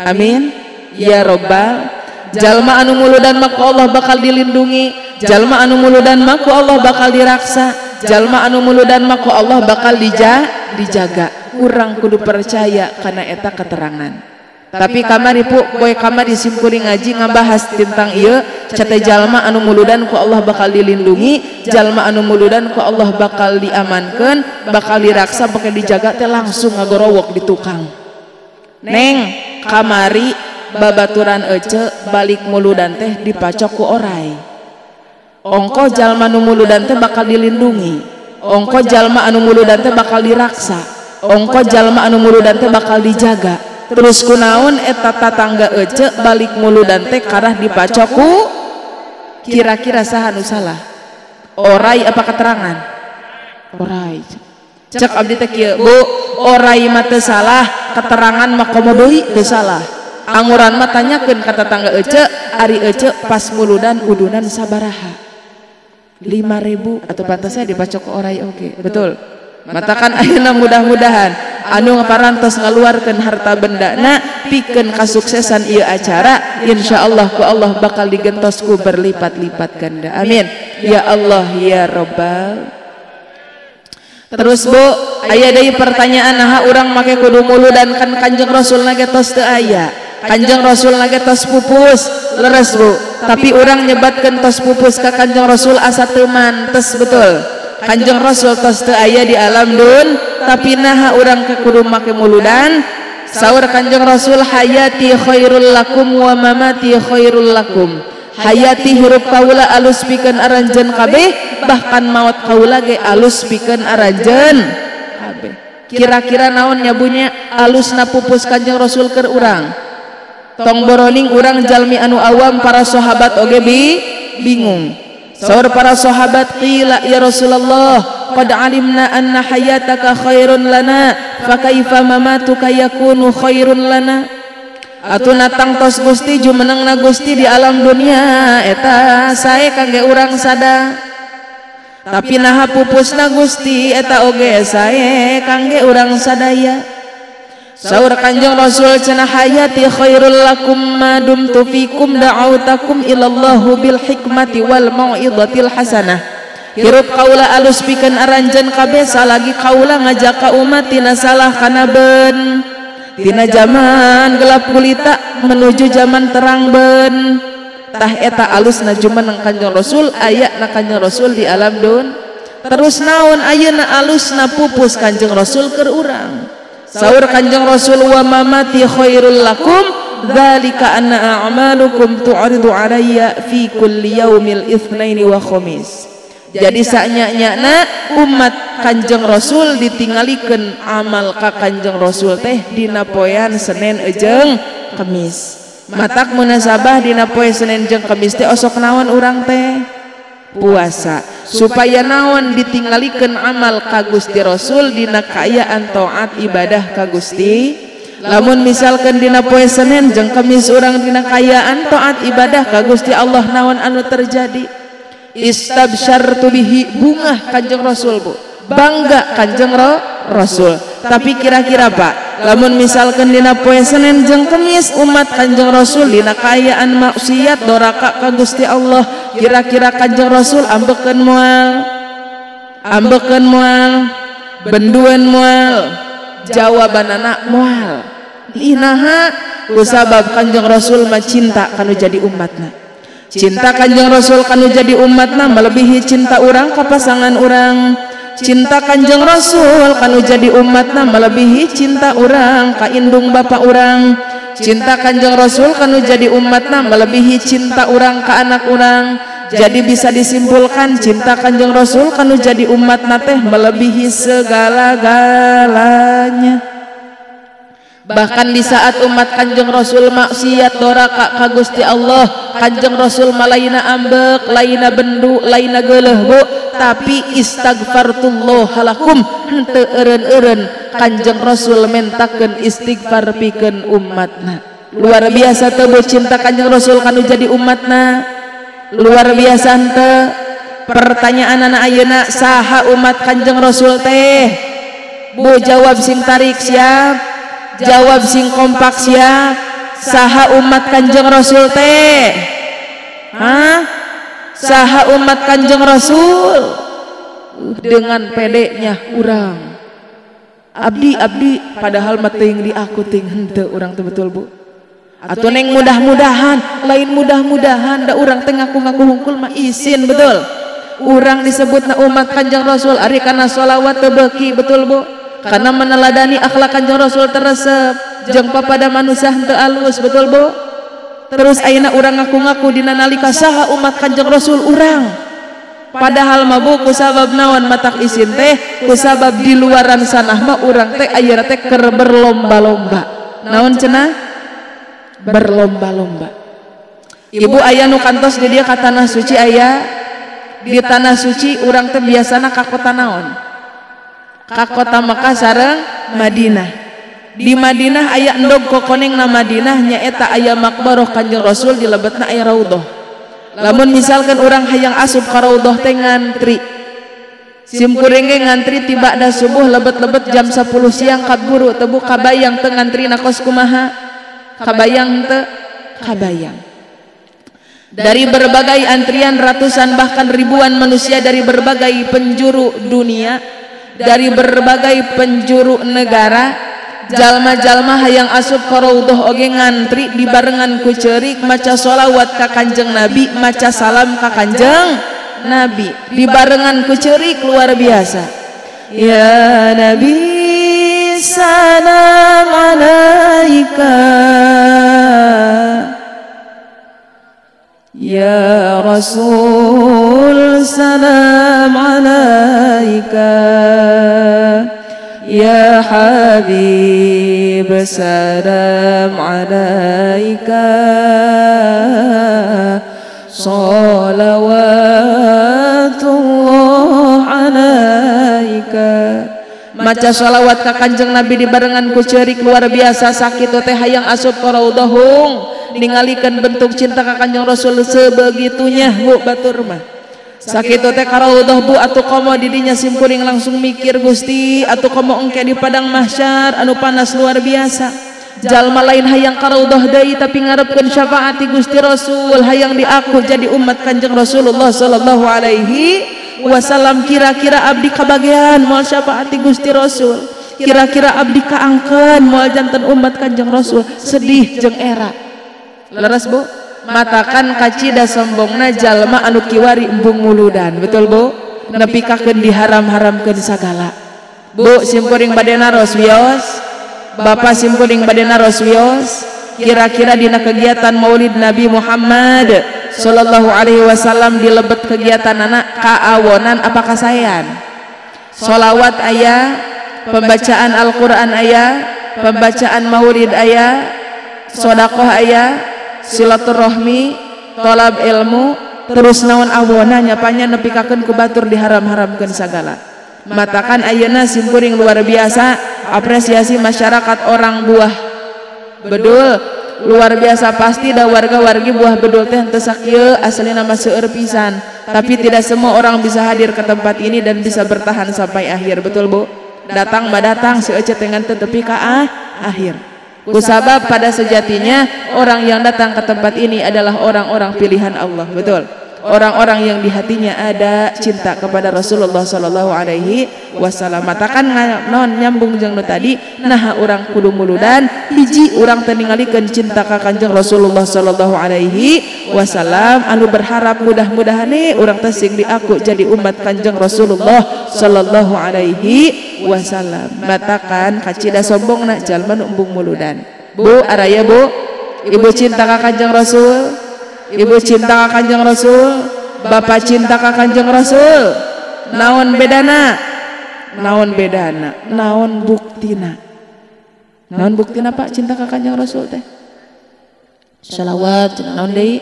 Amin ya robbal. Jalma anu muludan maka Allah bakal dilindungi, jalma anu muludan maka Allah bakal diraksa, jalma anu muludan maka Allah bakal dijaga. Urang kudu percaya karena eta keterangan. Tapi kamari pu poe kamari simkuring ngaji ngabahas tentang ieu cate jalma anu muludan ku Allah bakal dilindungi, jalma anu muludan ku Allah bakal diamankeun, bakal diraksa, bakal dijaga teh langsung ngagorowok di tukang. Neng kamari babaturan ece balik muludan teh dipacok ku orai. Ongko jalma anu muludan teh bakal dilindungi, ongko jalma anu muludan teh bakal diraksa, ongko jalma anu muludan teh bakal dijaga. Terus kunaon eta tatangga ece balik muludan teh karah dipacoku, kira-kira saha nu salah? Orai apa keterangan? Orai. Cek abdi teh kieu, Bu, orai mah teu salah, keterangan mah komo deui teu salah. Anguran mah tanyakeun ka tatangga ece, ari ece pas muludan udunan sabaraha? 5.000 atau pantasnya dipacok ku orai oge. Betul. Matakan ayeuna mudah-mudahan anu ngaparantos ngaluarkeun harta bendana pikeun kasuksesan ieu acara, insyaallah ku Allah bakal digentos ku berlipat-lipat ganda. Amin ya Allah ya robbal. Terus Bu, aya deui pertanyaan, naha urang make kudu muludan kan Kanjeng Rasulna ge tos teu aya, Kanjeng Rasulna ge tos pupus. Leres Bu, tapi urang nyebatkeun tos pupus ka Kanjeng Rasul asa teu mantes. Betul. Kanjeng Rasul tos teu aya di alam dun, tapi naha urang ke kudu make muludan? Saur Kanjeng Rasul, hayati khairul lakum wa mamati khairul lakum. Hayati hirup kaula alus pikeun aranjeun kabeh, bahkan maot kaula ge alus pikeun aranjeun kabeh. Kira-kira naon nyabunya alusna pupus Kanjeng Rasul keur urang? Tong boroning urang jalmi anu awam, para sahabat oge bingung. Saur para sahabat qila ya Rasulullah qad alimna anna hayataka khairun lana fa kaifa mamatuka yakunu khairun lana. Atuna tangtos Gusti jumenengna Gusti di alam dunia eta sae kangge urang sada, tapi naha pupusna Gusti eta oge sae kangge urang sadaya. Saur Kanjeng Rasul cenah hayati khairul lakum ma dumtu fikum da'autakum ilallahu bil hikmati wal mau'izatil hasanah. Hirup kaula alus pikeun aranjeun kabeh salagi kaula ngajak ka umat tina salah kana ben, tina zaman gelap gulita menuju zaman terang ben. Tah eta alusna jumeneng Kanjeng Rasul, aya na Kanjeng Rasul di alam dun. Terus naon ayeuna alusna pupus Kanjeng Rasul keur urang. Saur Kanjeng Rasul wa mamati khairul lakum dzalika anna a'malukum tu'ridu alayya fi kulli yaumil itsnaini wa khamis. Jadi sanya-nyana umat Kanjeng Rasul ditinggalikeun amal ka Kanjeng Rasul teh dina poean Senin jeung Kemis. Matak munasabah dina poe Senin jeung Kemis teh osok naon urang teh puasa, supaya naon ditinggalikeun amal ka Gusti Rasul dina kaayaan taat ibadah ka Gusti. Lamun misalkan dina poe Senin jeung Kemis urang dina kaayaan taat ibadah ka Gusti Allah, naon anu terjadi? Istabsyartu bihi, bungah Kanjeng Rasul bu, bangga Kanjeng Rasul. Tapi kira-kira Pak, lamun misalkan dina poe Senin jeung Kemis umat Kanjeng Rasul dina kaayaan maksiat doraka ka Gusti Allah, kira-kira Kanjeng Rasul ambekeun moal? Ambekeun moal? Bendueun moal? Jawabanana moal. Inaha kusabab Kanjeng Rasul mah cinta kanu jadi umatna. Cinta Kanjeng Rasul kanu jadi umatna melebihi cinta urang ka pasangan urang. Cinta Kanjeng Rasul kanu jadi umatna melebihi cinta urang ka indung bapa urang. Cinta Kanjeng Rasul kanu jadi umatna melebihi cinta urang ka anak urang. Jadi bisa disimpulkan cinta Kanjeng Rasul kanu jadi umatna teh melebihi segala-galanya. Bahkan di saat umat Kanjeng Rasul maksiat doraka ka Gusti Allah, Kanjeng Rasul malaina ambek, laina bendu, laina geuleuh bu, tapi istaghfartullah lakum, henteu eureun-eureun Kanjeng Rasul mentakeun istighfar pikeun umatna. Luar biasa teu bu cinta Kanjeng Rasul kanu jadi umatna. Luar biasa henteu. Pertanyaanana ayeuna saha umat Kanjeng Rasul teh? Bu jawab sing tarik siap. Jawab sing kompak siap. Saha umat Kanjeng Rasul teh? Hah? Saha umat Kanjeng Rasul? Dengan pedenya urang abdi abdi, padahal mah teuing di aku teuing henteu urang teh, betul bu? Atau neng mudah-mudahan, lain mudah-mudahan da urang teh ngaku-ngaku hungkul mah isin, betul? Urang disebutna umat Kanjeng Rasul ari kana sholawat teu beuki, betul bu? Karena meneladani akhlak Kanjeng Rasul teresep jeung papada manusia henteu alus, betul bu? Terus ayeuna urang ngaku-ngaku dina nalika saha umat Kanjeng Rasul urang, padahal mah bu kusabab naon matak isin teh, kusabab di luaran sanah mah urang teh ayeuna teh keur berlomba-lomba. Naon cenah? Berlomba-lomba. Ibu aya nu kantos di dieu ka tanah suci aya. Di tanah suci urang teh biasana ka kota naon? Ka kota Mekah sareng Madinah. Di Madinah aya endog kokoneng na Madinah nyaeta aya makbaroh Kanjeng Rasul di lebetna aya raudhah. Lamun misalkan urang hayang asup ka raudhah teh ngantri. Sim kuring ge ngantri ti ba'da subuh lebet-lebet jam 10 siang kaburu teu bu kabayang teu ngantrina kos kumaha? Kabayang teu? Kabayang. Dari berbagai antrian ratusan bahkan ribuan manusia dari berbagai penjuru dunia, dari berbagai penjuru negara, jalma-jalma hayang asup ka raudhah oge ngantri dibarengan ku ceurik maca sholawat ka Kanjeng Nabi, maca salam ka Kanjeng Nabi, dibarengan ku ceurik luar biasa. Ya Nabi salam alaika, ya Rasul salam alaika, ya Habib salam alaika, salawatullah Maca sholawat ka Kanjeng Nabi dibarengan ku ceurik luar biasa sakitu teh hayang asup ka raudhahung ningalikeun bentuk cinta ka Kanjeng Rasul sebegitunya bu batur mah. Sakitu teh ka raudhah bu atuh komo didinya simkuring langsung mikir Gusti atuh komo engke di padang mahsyar anu panas luar biasa. Jalma lain hayang ka raudhah deui tapi ngarepkeun syafaat ti Gusti Rasul hayang diaku jadi umat Kanjeng Rasulullah sallallahu alaihi wasallam. Kira-kira abdi kabagean moal syafaat ti Gusti Rasul, kira-kira abdi kaangkeun moal janten umat Kanjeng Rasul, sedih jeung era. Leres bu? Matakan kacida sombongna jalma anu kiwari embung muludan, betul bu? Nepikakeun diharam-haramkeun sagala. Bu simkuring bade naros wios, bapak simkuring bade naros wios, kira-kira dina kegiatan Maulid Nabi Muhammad sallallahu alaihi wasallam dilebet kegiatan anak kaawonan apa kasayan? Solawat aya, pembacaan Al-Quran aya, pembacaan Maulid aya, sodakoh aya, silaturahmi, tolab ilmu, terus naon awona nyapanya nepikakeun ku batur diharam-haramkeun sagala. Matakan ayeuna simkuring luar biasa apresiasi masyarakat orang Buah Bedul luar biasa, pasti da warga-wargi Buah Bedul teh henteu sakieu aslina mah seueur pisan, tapi tidak semua orang bisa hadir ke tempat ini dan bisa bertahan sampai akhir, betul bu? Datang mah datang seueur dengan tepi ka akhir. Kusabab pada sejatinya orang yang datang ke tempat ini adalah orang-orang pilihan Allah, betul? Orang-orang yang di hatinya ada cinta kepada Rasulullah sallallahu alaihi wasallam. Matakan non nyambung jeung nu tadi, nah urang kudu muludan hiji urang teh ningalikeun cinta ka Kanjeng Rasulullah sallallahu alaihi wasallam anu berharap mudah-mudahan urang teh sing diaku jadi umat Kanjeng Rasulullah sallallahu alaihi wasallam. Matakan kacida sombongna jalma nu embung muludan. Bu araya bu, ibu cinta ka Kanjeng Rasul, ibu cinta ka Kanjeng Rasul, bapak cinta ka Kanjeng Rasul. Naon bedana? Naon bedana? Naon buktina? Naon buktina pak cinta ka Kanjeng Rasul teh? Shalawat, naon deui?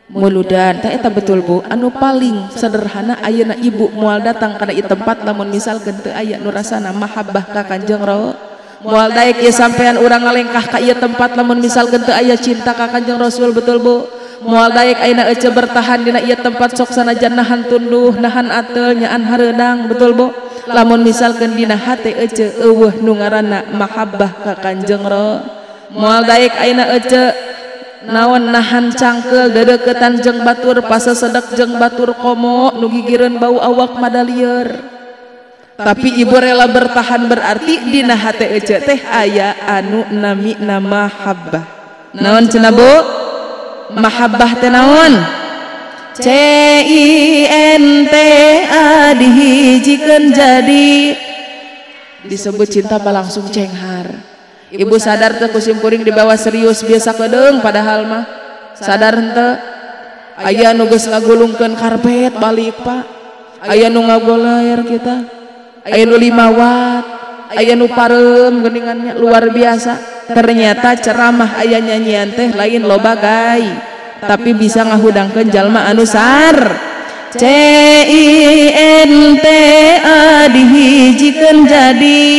Muludan. Teh eta betul bu, anu paling sederhana ayeuna ibu moal datang kana ieu tempat lamun misalkeun teu aya nu rasana mahabbah ka Kanjeng Rasul. Moal daek ieu sampean urang ngalengkah ka ieu tempat lamun misalkeun teu aya cinta ka Kanjeng Rasul, betul bu? Moal daek ayeuna ece bertahan dina ieu tempat sok sanajan nahan tunduh, nahan ateul, nyaan hareudang, betul bu? Lamun misalkeun dina hate ece eueuh nu ngaranna mahabbah ka Kanjeng Rasul. Moal daek ayeuna ece naon nahan cangkeul deudeuketan jeung batur, pasasedek jeung batur komo nu gigireun bau awak madalieur. Tapi ibu rela bertahan berarti dina hate ece teh aya anu nami nama mahabbah. Naon cenah bu? Mahabbah teh naon? C I N T A dihijikeun jadi disebut cinta mah langsung cenghar. Ibu sadar teh ku simkuring dibawa serius biasa kedeung padahal mah sadar henteu. Aya nu geus ngagulungkeun karpet balik pak, aya nu ngagoler kita, aya nu 5 watt, aya nu pareum geuningannya luar biasa. Ternyata ceramah aya nyanyian teh lain loba gai, tapi bisa ngahudangkeun jalma anu sar. C I N T A dihijikeun jadi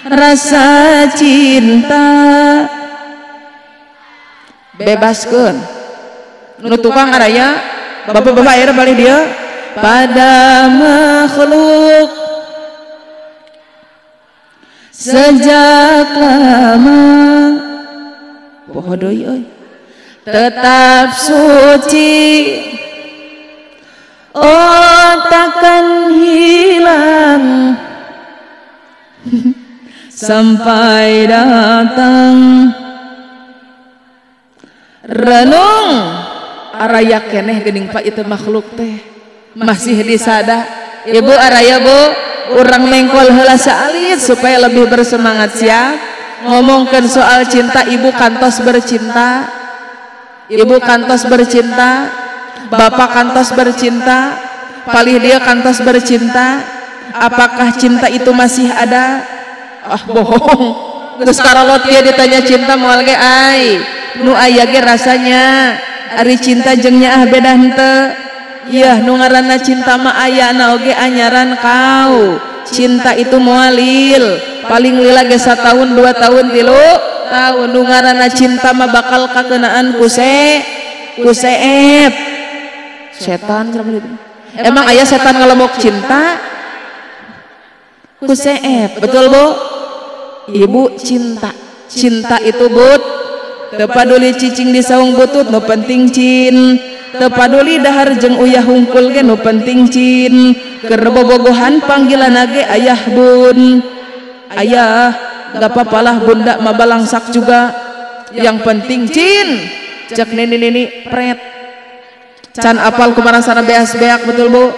rasa cinta. Bebaskeun nu tukang araya bapak-bapak ayeuna balik dia pada makhluk sejak lama poho deui euy tetap suci, oh takkan hilang sampai datang. Renung araya keneh geuning pak itu makhluk teh masih disada. Ibu araya bu, urang mengkol heula saalit supaya lebih bersemangat siap ngomongkeun soal cinta. Ibu kantos bercinta, ibu kantos bercinta, bapak kantos bercinta, palih dia kantos bercinta. Apakah cinta itu masih ada? Ah bohong. Terus karolot dia ditanya cinta moal ge ai nu aya ge rasanya ari cinta jeung nyaah beda henteu. Iya nu ngaranna cinta mah ayana oge anyaran kau. Cinta itu mualil, paling lila ge satahun 2 tahun 3 tahun. Nu ngaranna cinta mah bakal kakenaan ku seep. Setan cenah itu. Emang aya setan ngalebok cinta? Ku seep. Betul Bu? Ibu cinta. Cinta itu but teu paduli cicing di saung butut nu penting cin. Teu paduli dahar jeung uyah hungkul ge nu penting cin. Keur bobogohan panggilanna ge ayah bun. Ayah, gak apa-apalah bunda mah balangsak juga. Yang penting cin. Cek nini-nini pret. Can apal kumarasana beas-beak betul Bu?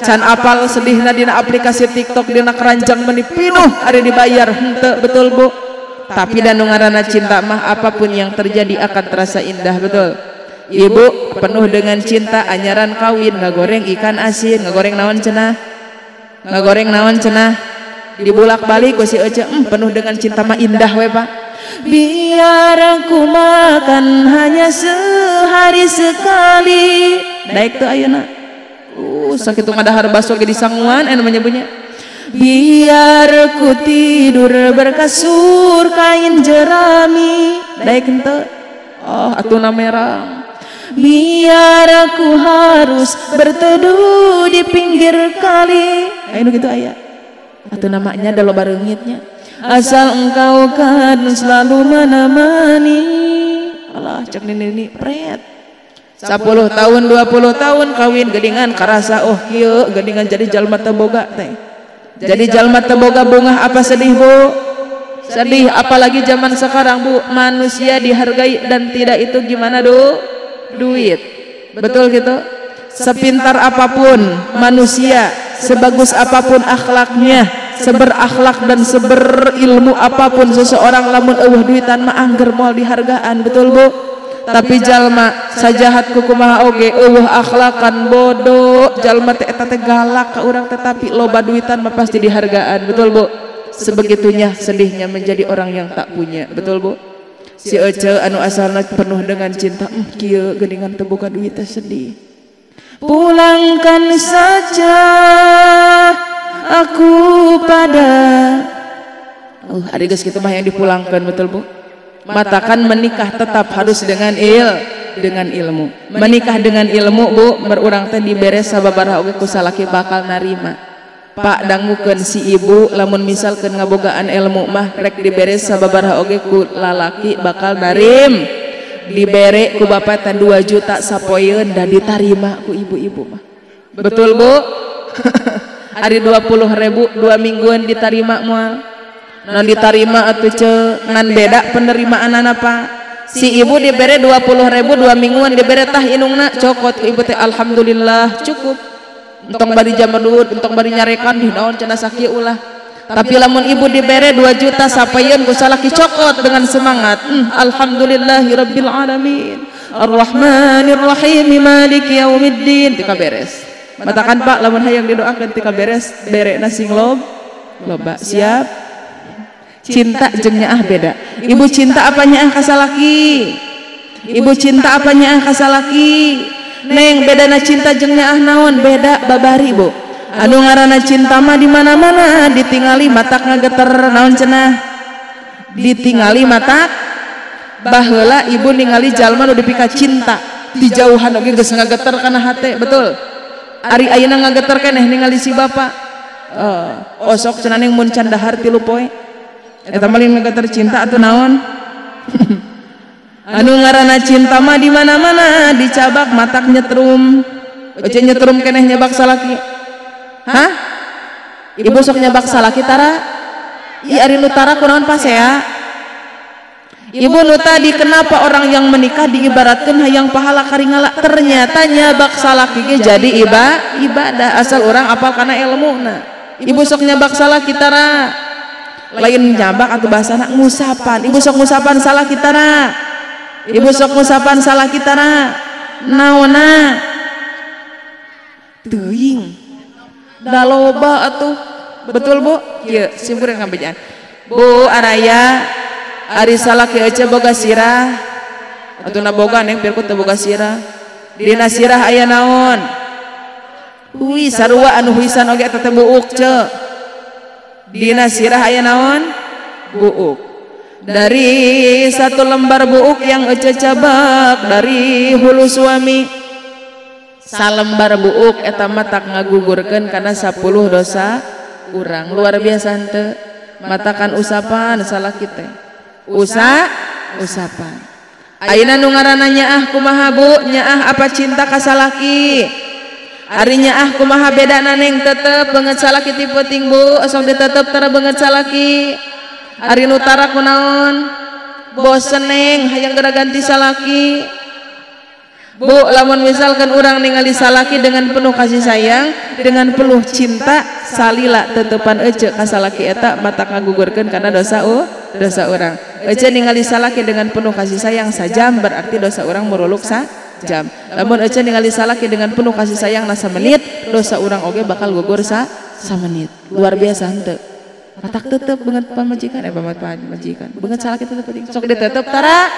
Can apal sedihna dina aplikasi TikTok dina keranjang meni pinuh ari dibayar henteu betul Bu? Tapi dan nu ngaranna cinta mah apapun yang terjadi akan terasa indah betul. Ibu penuh dengan cinta anyaran kawin ngagoreng ikan asin, ngagoreng naon cenah? Ngagoreng naon cenah? Dibulak-balik ku si Ece, penuh dengan cinta mah indah we Pak. Biar aku makan hanya sehari sekali. Daek teu ayeuna. Sakitu ngadahar baso ge disanguan anu menyebutnya. Biar ku tidur berkasur kain jerami. Daek henteu. Oh, atuna merah. Biar aku harus berteduh di pinggir kali. Aya nu kitu aya. Atuh namanya da loba reungitnya. Asal engkau kan selalu menemani. Allah cek nini pret. 10 tahun 20 tahun kawin geuningan karasa oh kieu geuningan jadi jalma teu boga teh. Jadi jalma teu boga bungah apa sedih Bu? Sedih, apalagi zaman sekarang Bu, manusia dihargai dan tidak itu gimana do? Duit. Betul gitu? Sepintar apapun manusia, sebagus apapun akhlaknya, seberakhlak dan seberilmu apapun seseorang lamun eueuh duitan mah angger moal dihargaan, betul Bu? Tapi jalma sajahat kukumaha oge eueuh akhlakan bodoh, jalma teh eta teh galak ka urang tetapi loba duitan mah pasti dihargaan, betul Bu? Sebegitunya sedihnya menjadi orang yang tak punya, betul Bu? Si Ece anu asalna penuh dengan cinta, kieu geuningan teu boga duit teh sedih. Pulangkan saja aku pada ari geus kitu mah yang dipulangkan, betul Bu? Matakan menikah tetap harus dengan dengan ilmu. Menikah dengan ilmu Bu, berurang teh dibere sababaraha oge ku salaki bakal narima. Pak dangukeun si ibu lamun misalkeun ngabogaan ilmu mah rek dibere sababaraha oge ku lalaki bakal narim. Dibere ku bapak teh 2 juta sapoeun da ditarima ku ibu-ibu mah. Betul Bu? Ari 20.000 2 mingguan ditarima moal. Non ditarima atuh ce ngan beda penerimaanana Pak. Si ibu dibere 20.000 2 mingguan dibere tah inungna cokot ku ibu teh alhamdulillah cukup. Entong bari jamadud, entong bari nyarekan di naon cenah sakieu ulah. Tapi lamun ibu dibere 2 juta sapayeun ku salaki cokot dengan semangat. Alhamdulillahirabbil alamin. Arrahmanirrahim maliki yaumiddin tika beres. Matakan Pak lamun hayang didoakeun tika beres berena sing loba siap. Cinta jeung nyaah beda. Ibu cinta apa nyaah ka salaki? Ibu cinta apa nyaah ka salaki? Neng bedana cinta jeung nyaah naon? Beda babari Bu. Anu ngaranna cinta mah di mana-mana ditingali matak ngageter naon cenah? Ditingali matak baheula ibu ningali jalma nu dipika cinta di jauhan oge geus ngageter kana hate, betul? Ari ayeuna ngageter keneh ningali si bapak. Osok cenah ning mun can dahar 3 poe. Eta mah lain ngageter cinta atuh naon? Anu ngaranna cinta mah di mana-mana dicabak matak nyetrum. Oce nyetrum keneh nyabak salaki. Hah? Ibu sok nyabak salaki tara? Ih ari nu tara kunaon pasea? Ibu nu tadi kenapa orang yang menikah diibaratkan hayang pahala karingala? Ternyata nyabak salaki ge jadi ibadah asal orang apal kana ilmuna. Ibu sok nyabak salaki tara? Lain nyabak atau bahasana ngusapan. Ibu sok ngusapan salaki tara? Ibu sok ngusapan salaki tara? Naona? Teuing. Da loba atuh. Betul Bu? Ieu simpureun ngabejaan. Bu araya ari salaki ece boga sirah. Atuh na boga neng pirku teu boga sirah. Dina sirah aya naon? Hui sarua anu huisan oge eta teh buuk ce. Dina sirah aya naon? Buuk. Dari satu lembar buuk yang ece cabak dari hulu suami, salembar buuk eta mah tak ngagugurkeun kana 10 dosa urang. Luar biasa henteu? Matakan usapan salaki teh. Usapan. Ayeuna nu ngaranna nyaah kumaha bu? Nyaah apa cinta ka salaki? Ari nyaah kumaha bedana neng? Tetep beungeut salaki ti peuting bu, sok ditetep tara beungeut salaki. Ari nu tara kunaon? Bosen neng, hayang geura ganti salaki. Bu, lamun misalkan urang ningali salaki dengan penuh kasih sayang, dengan penuh cinta, salila tetepan ece ka salaki eta mata ngagugurkeun kana dosa dosa urang. Ece ningali salaki dengan penuh kasih sayang sajam berarti dosa urang muruluk sajam. Lamun ece ningali salaki dengan penuh kasih sayang na samenit, dosa urang oge bakal gugur samenit. Luar biasa henteu? Matak tetep beungeut pamajikan pamajikan. Beungeut salaki tetep penting. Sok ditetep tara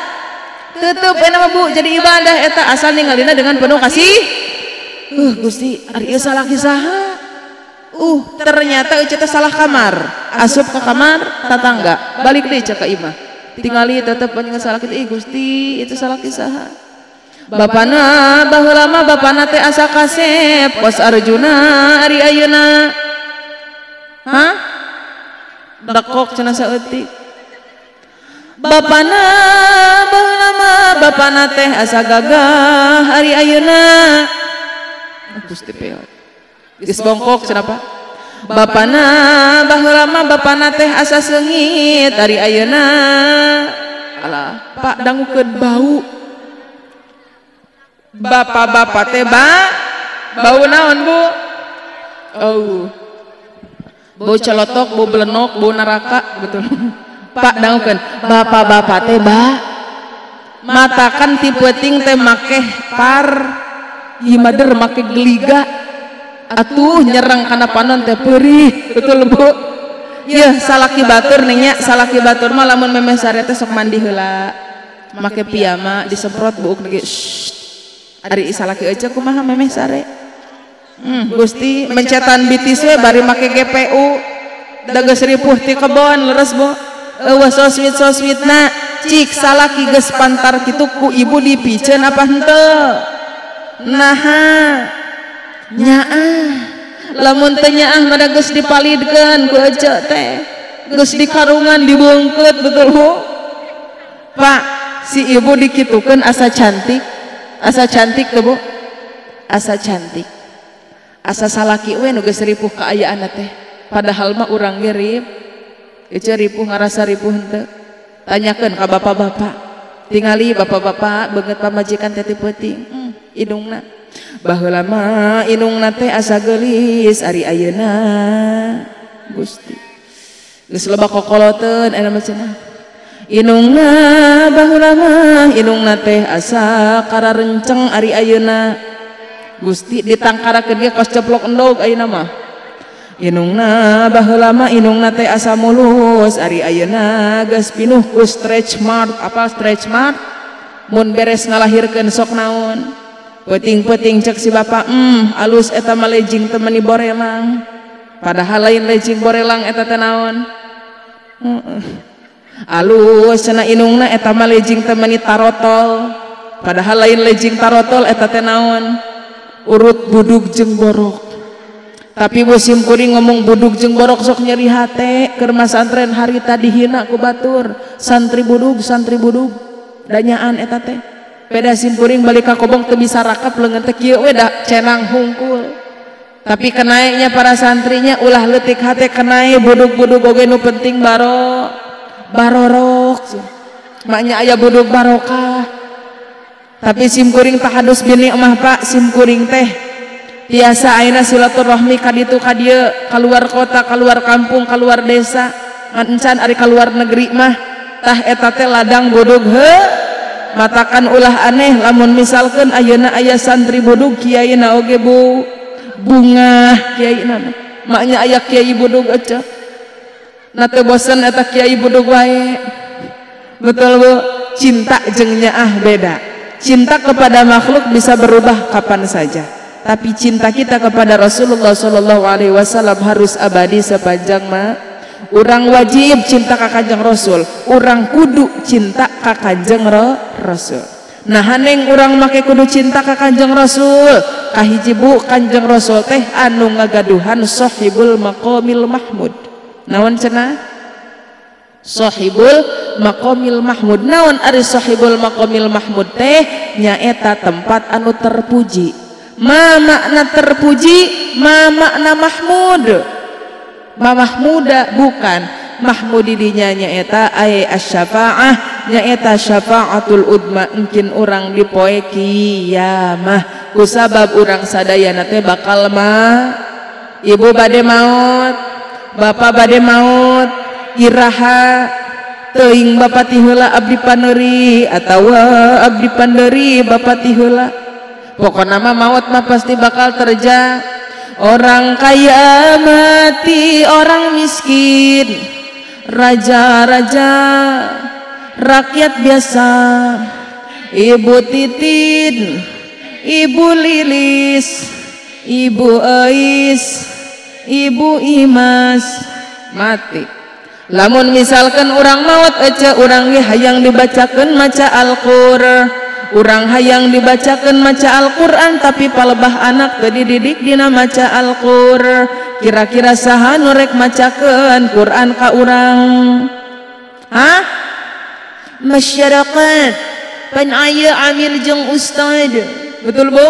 tetep enak mah bu, jadi ibadah eta asal ningalina dengan penuh kasih. Gusti, ari ieu salaki saha? Ternyata ece teh salah kamar. Asup ke kamar tatangga, balik deui ka imah. Tingali tetep panjenengan salaki teh, Gusti, itu salaki saha? Bapana baheula mah bapana teh asa kasep, kos Arjuna ari ayeuna. Hah? Dekok cenah saeutik. Bapana baheula mah bapana teh asa gagah ari ayeuna. Gusti peot. Geus bongkok cenah Pak. Bapana baheula mah bapana teh asa seungit ari ayeuna. Alah, Pak dangukeun bau. Bapak-bapak teh bau naon bu? Oh. Bau celotok, bau belenok, bau neraka, betul. Pak dangukeun, bapak-bapak teh matakan ti peuting teh makeh par, himader make geliga, atuh nyerang kana panon teh perih, betul bu? Yeuh salaki batur neng nya, salaki batur mah lamun memeh sare teh sok mandi heula, make piyama disemprot buuk lagi. Ari salaki ece kumaha memeh sare? Gusti mencetan bitis we bari make GPU, da geus ripuh ti kebon leres bu. Eueuh soswit-soswitna cik salaki geus pantar kitu ku ibu dipiceun apa henteu? Naha nyaah lamun teu nyaah mah da geus dipalidkeun ku ece teh, geus dikarungan dibungkeut, betul bu? Pak, si ibu dikitukeun asa cantik, asa cantik tuh bu, asa cantik, asa salaki we nu geus ripuh kaayaanna teh, padahal mah urang ge rip. Ece ripuh ngarasa ripuh henteu? Tanyakeun ka bapak-bapak, tingali bapak-bapak beungeut pamajikan teh ti peuting, indungna baheula mah indungna teh asa geulis ari ayeuna Gusti geus loba kokoloteun eta mah cenah. Indungna baheula mah indungna teh asa kararenceng ari ayeuna Gusti ditangkarakeun ge kos ceplok endog ayeuna mah. Indungna baheula mah indungna teh asa mulus ari ayeuna geus pinuh ku stretch mark. Apa stretch mark? Mun beres ngalahirkeun sok naon? Peuting-peuting cek si bapak, alus eta mah lejing teh meuni borelang. Padahal lain lejing borelang eta teh naon? Alus cenah indungna eta mah lejing teh meuni tarotol. Padahal lain lejing tarotol eta teh naon? Urut budug jeung borok. Tapi musim kuring ngomong budug jeung borok sok nyeri hate. Keur masantren harita dihina ku batur, santri budug danyaan eta teh. Beda sim kuring balik ka kobong teu bisa rakap leungeun teh kieu we da cenang hungkul. Tapi kenaiknya para santrinya ulah leutik hate, kenae budug-budug oge nu penting barorok. Maknya aya budug barokah. Tapi sim kuring tahadus bini mah Pak, sim kuring teh biasa ayeuna silaturahmi ka ditu ka dieu, kaluar kota, kaluar kampung, kaluar desa, ngan encan ari kaluar negeri mah tah eta teh ladang budug heuh. Matakan ulah aneh lamun misalkeun ayeuna aya santri budug kiaina oge bu bungah kiaina maknya aya kiai budug ece na teu bosen eta kiai budug wae. Betul bu? Cinta jeung nyaah beda. Cinta kepada makhluk bisa berubah kapan saja, tapi cinta kita kepada Rasulullah Shallallahu Alaihi Wasallam harus abadi sepanjang Urang wajib cinta ka Kanjeng Rasul, urang kudu cinta ka Kanjeng Rasul. Nah haneng urang make kudu cinta ka Kanjeng Rasul, kahiji bu Kanjeng Rasul teh anu ngagaduhan sahibul maqamil mahmud. Naon cenah? Sahibul maqamil mahmud. Naon ari sahibul maqamil mahmud teh? Nyaeta tempat anu terpuji. Ma makna terpuji, ma makna mahmud. Ma mahmuda bukan, mahmudi dinya nyaeta ay asy-syafaah, nyaeta syafaatul udma mungkin urang di poe kiamah. Kusabab urang sadayana teh bakal ma ibu bade maut, bapak bade maut, iraha teuing bapak ti heula abdi paneuri atawa abdi panderi bapak ti heula. Pokona mah maut mah pasti bakal terjadi. Orang kaya mati, orang miskin, raja-raja, rakyat biasa, ibu Titin, ibu Lilis, ibu Ais, ibu Imas mati. Lamun misalkan orang maut ece urang ge hayang dibacakeun maca Al-Qur'an, urang hayang dibacakeun maca Al-Qur'an tapi palebah anak teu dididik dina maca Al-Qur'an. Kira-kira saha nu rek macakeun Qur'an ka urang? Hah? Masyarakat pan aya amil jeung ustad. Betul bu?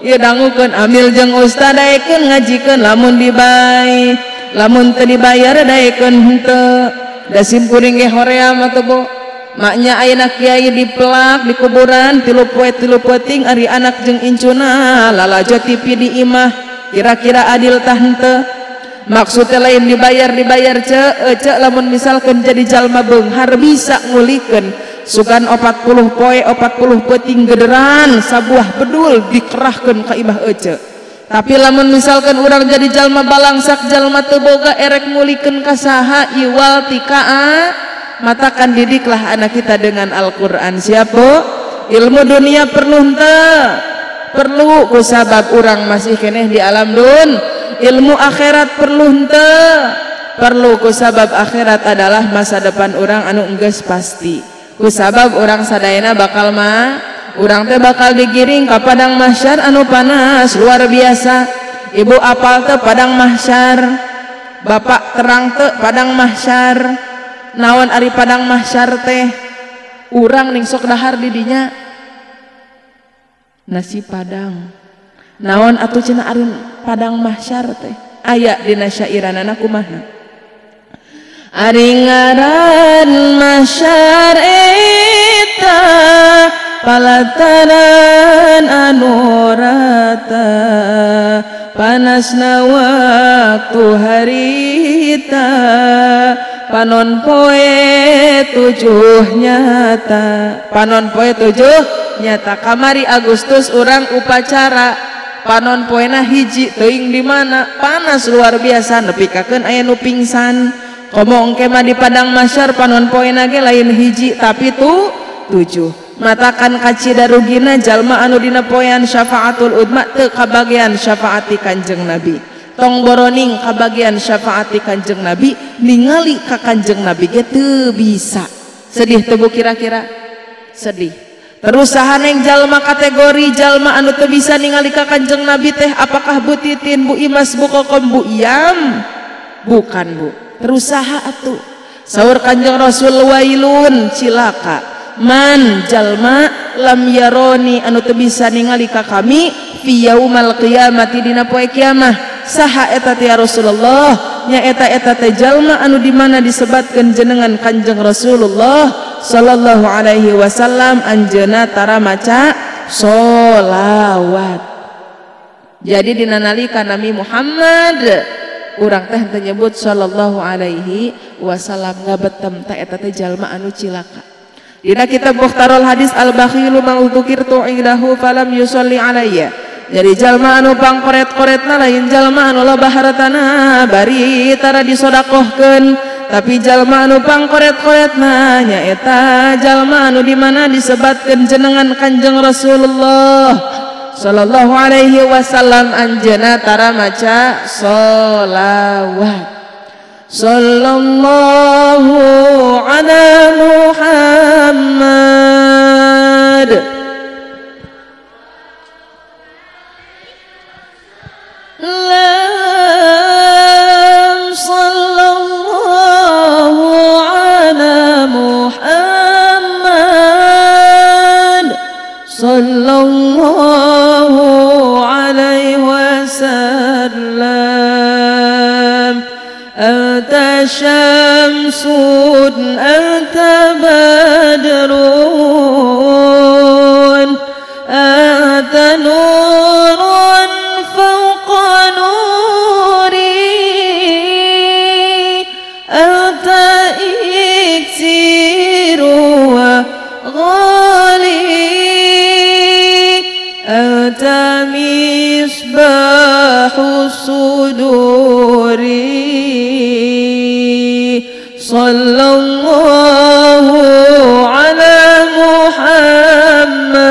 Ieu dangukeun amil jeung ustad daekeun ngajikeun lamun dibay, lamun teu dibayar daekeun henteu. Da simkuring ge hoream atuh bu. Maknya ayeuna kiai dipelak di kuburan tilu poe tilu peuting ari anak jeung incuna lalajo TV di imah. Kira-kira adil tah henteu? Maksudnya lain dibayar ce lamun misalkan jadi jalma beunghar bisa ngulikeun sugan 40 poe 40 peuting gederan sabuah bedul dikerahkeun ka imah ece. Tapi lamun misalkan urang jadi jalma balangsak jalma teu boga erek ngulikeun ka saha iwal tikaa. Matakan didiklah anak kita dengan Al-Quran. Siap bu? Ilmu dunia perlu henteu? Perlu kusabab urang masih keneh di alam dun. Ilmu akhirat perlu henteu? Perlu kusabab akhirat adalah masa depan urang anu enggeus pasti. Kusabab urang sadayana bakal ma urang teh bakal digiring ka padang mahsyar anu panas luar biasa. Ibu apal teu padang mahsyar? Bapak terang teu padang mahsyar? Naon ari padang mahsyar teh? Urang ning sok dahar di dinya nasi padang. Naon atuh cenah ari padang mahsyar teh? Aya dina syairanana kumaha? Ari ngaran mahsyar eta palataran anu rata, panasna waktu harita, panon poe tujuh nyata. Panon poe tujuh nyata. Kamari Agustus urang upacara panon poena hiji teuing di mana panas luar biasa nepikakeun aya nu pingsan. Komo engke mah di padang mahsyar panon poena ge lain hiji tapi tu tujuh. Matakan kacida rugina jalma anu dina poean syafaatul udma teu kabagean syafaati Kanjeng Nabi. Tong boroning kabagian syafaati Kanjeng Nabi, ningali ka Kanjeng Nabi ge teu bisa. Sedih teu bu kira-kira? Sedih. Terus sahaneng jalma kategori jalma anu teu bisa ningali ka Kanjeng Nabi teh apakah Bu Titin, Bu Imas, Bu Kokom, Bu Iyam? Bukan bu. Terus saha atuh? Saur Kanjeng Rasul wailun cilaka man jalma lam yaroni anu teu bisa ningali ka kami fi yaumal qiyamati dina poe kiamah. Saha eta teh ya Rasulullah? Nya eta eta teh jalma anu di mana disebatkeun jenengan Kanjeng Rasulullah sallallahu alaihi wasallam anjeunna tara maca sholawat. Jadi dina nalika Nabi Muhammad urang teh teu nyebut sallallahu alaihi wasallam ngabetem teh eta teh jalma anu cilaka. Dina kitab Mukhtarul Hadis al-bakhilu man dzukirtu indahu falam yusalli alayya. Jadi jalma anu pangkoret-koretna lain jalma anu loba hartana bari tara disodakohkeun, tapi jalma anu pangkoret-koretna nyaeta jalma anu di mana disebatkeun jenengan Kanjeng Rasulullah sallallahu alaihi wasallam anjeunna tara maca sholawat. Sallallahu ala Muhammad. Lam sallallahu ala Muhammad sallallahu alaihi wasallam. Anta syamsun anta badrun anta nurun fawqa nuri anta iksiru wa ghali anta misbahu suduri. Sallallahu ala Muhammad.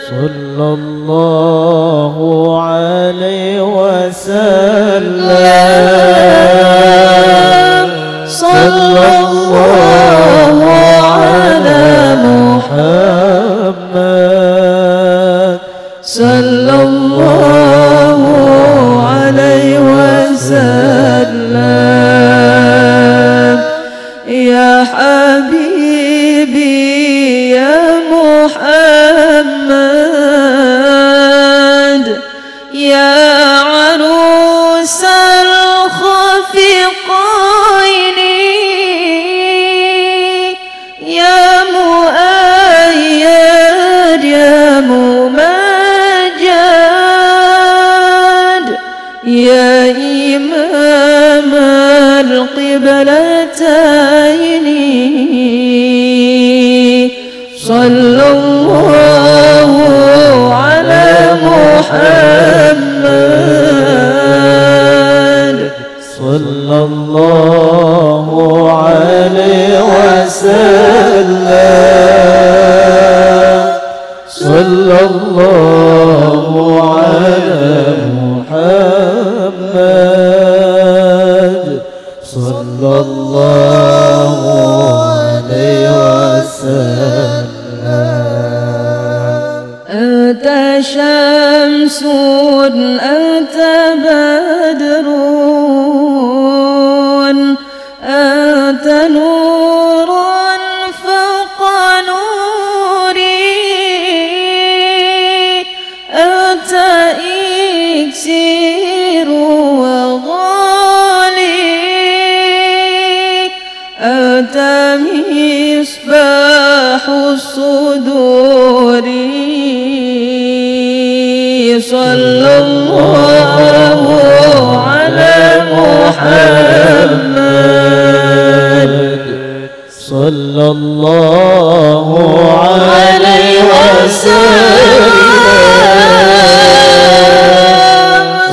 Sallallahu alaihi wasallam. Sallallahu ala Muhammad. Sallallahu alaihi wasallam. Ya habibi ya Muhammad ya arusal khafiqaini ya muayyad ya mumajjad ya imam al-qiblataini. Sallallahu ala Muhammad. Sallallahu alaihi wasallam. Sallallahu ala Muhammad. Sallallahu alaihi wasallam. Anta syamsun anta badrun anta nurun fawqa nuri anta iksiru wa ghali anta misbahu suduri. Sallallahu ala Muhammad. Sallallahu alaihi wasallam.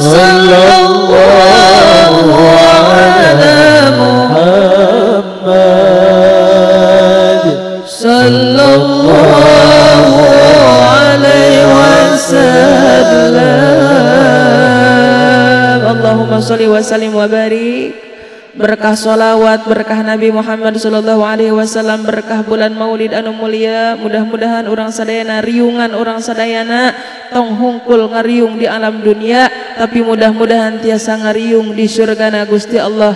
Sallallahu ala Muhammad. Sallallahu alaihi wasallam. Allahumma sholli wa sallim wa barik. Berkah sholawat, berkah Nabi Muhammad sallallahu alaihi wasallam, berkah bulan Maulid anu mulia. Mudah-mudahan urang sadayana riungan urang sadayana tong hungkul ngariung di alam dunia, tapi mudah-mudahan tiasa ngariung di surgana Gusti Allah.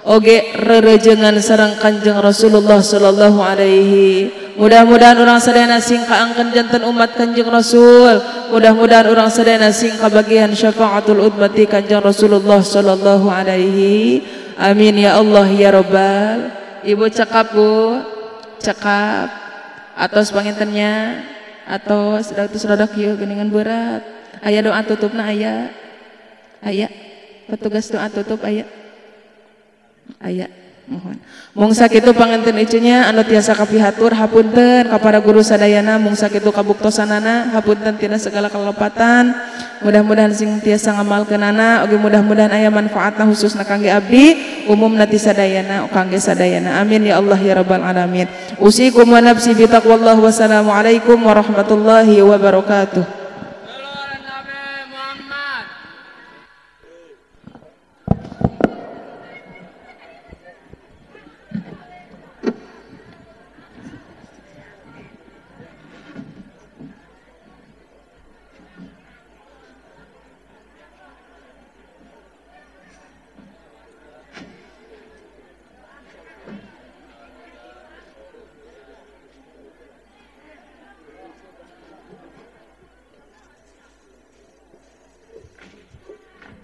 Oge rerejengan sareng Kanjeng Rasulullah sallallahu alaihi. Mudah-mudahan urang sadayana sing kaangkeun janten umat Kanjeng Rasul. Mudah-mudahan urang sadayana sing kabagian syafaatul ummati Kanjeng Rasulullah sallallahu alaihi. Amin ya Allah ya Rabbal. Ibu cekap Bu, cekap. Atos pangintennya, atos datus rodak ieu geuningan berat. Aya doa tutupna aya. Aya petugas doa tutup aya. Aya mohon. Mung sakitu panganten icunya anu tiasa kapihatur hapunten ka para guru sadayana, mung sakitu kabuktosanana hapunten tina segala kalepatan. Mudah-mudahan sing tiasa ngamalkeunana oge mudah-mudahan aya manfaatna khususna kangge abdi, umumna ti sadayana kangge sadayana. Amin ya Allah ya rabbal alamin. Usikum wa nafsi bi taqwallah. Wassalamualaikum warahmatullahi wabarakatuh.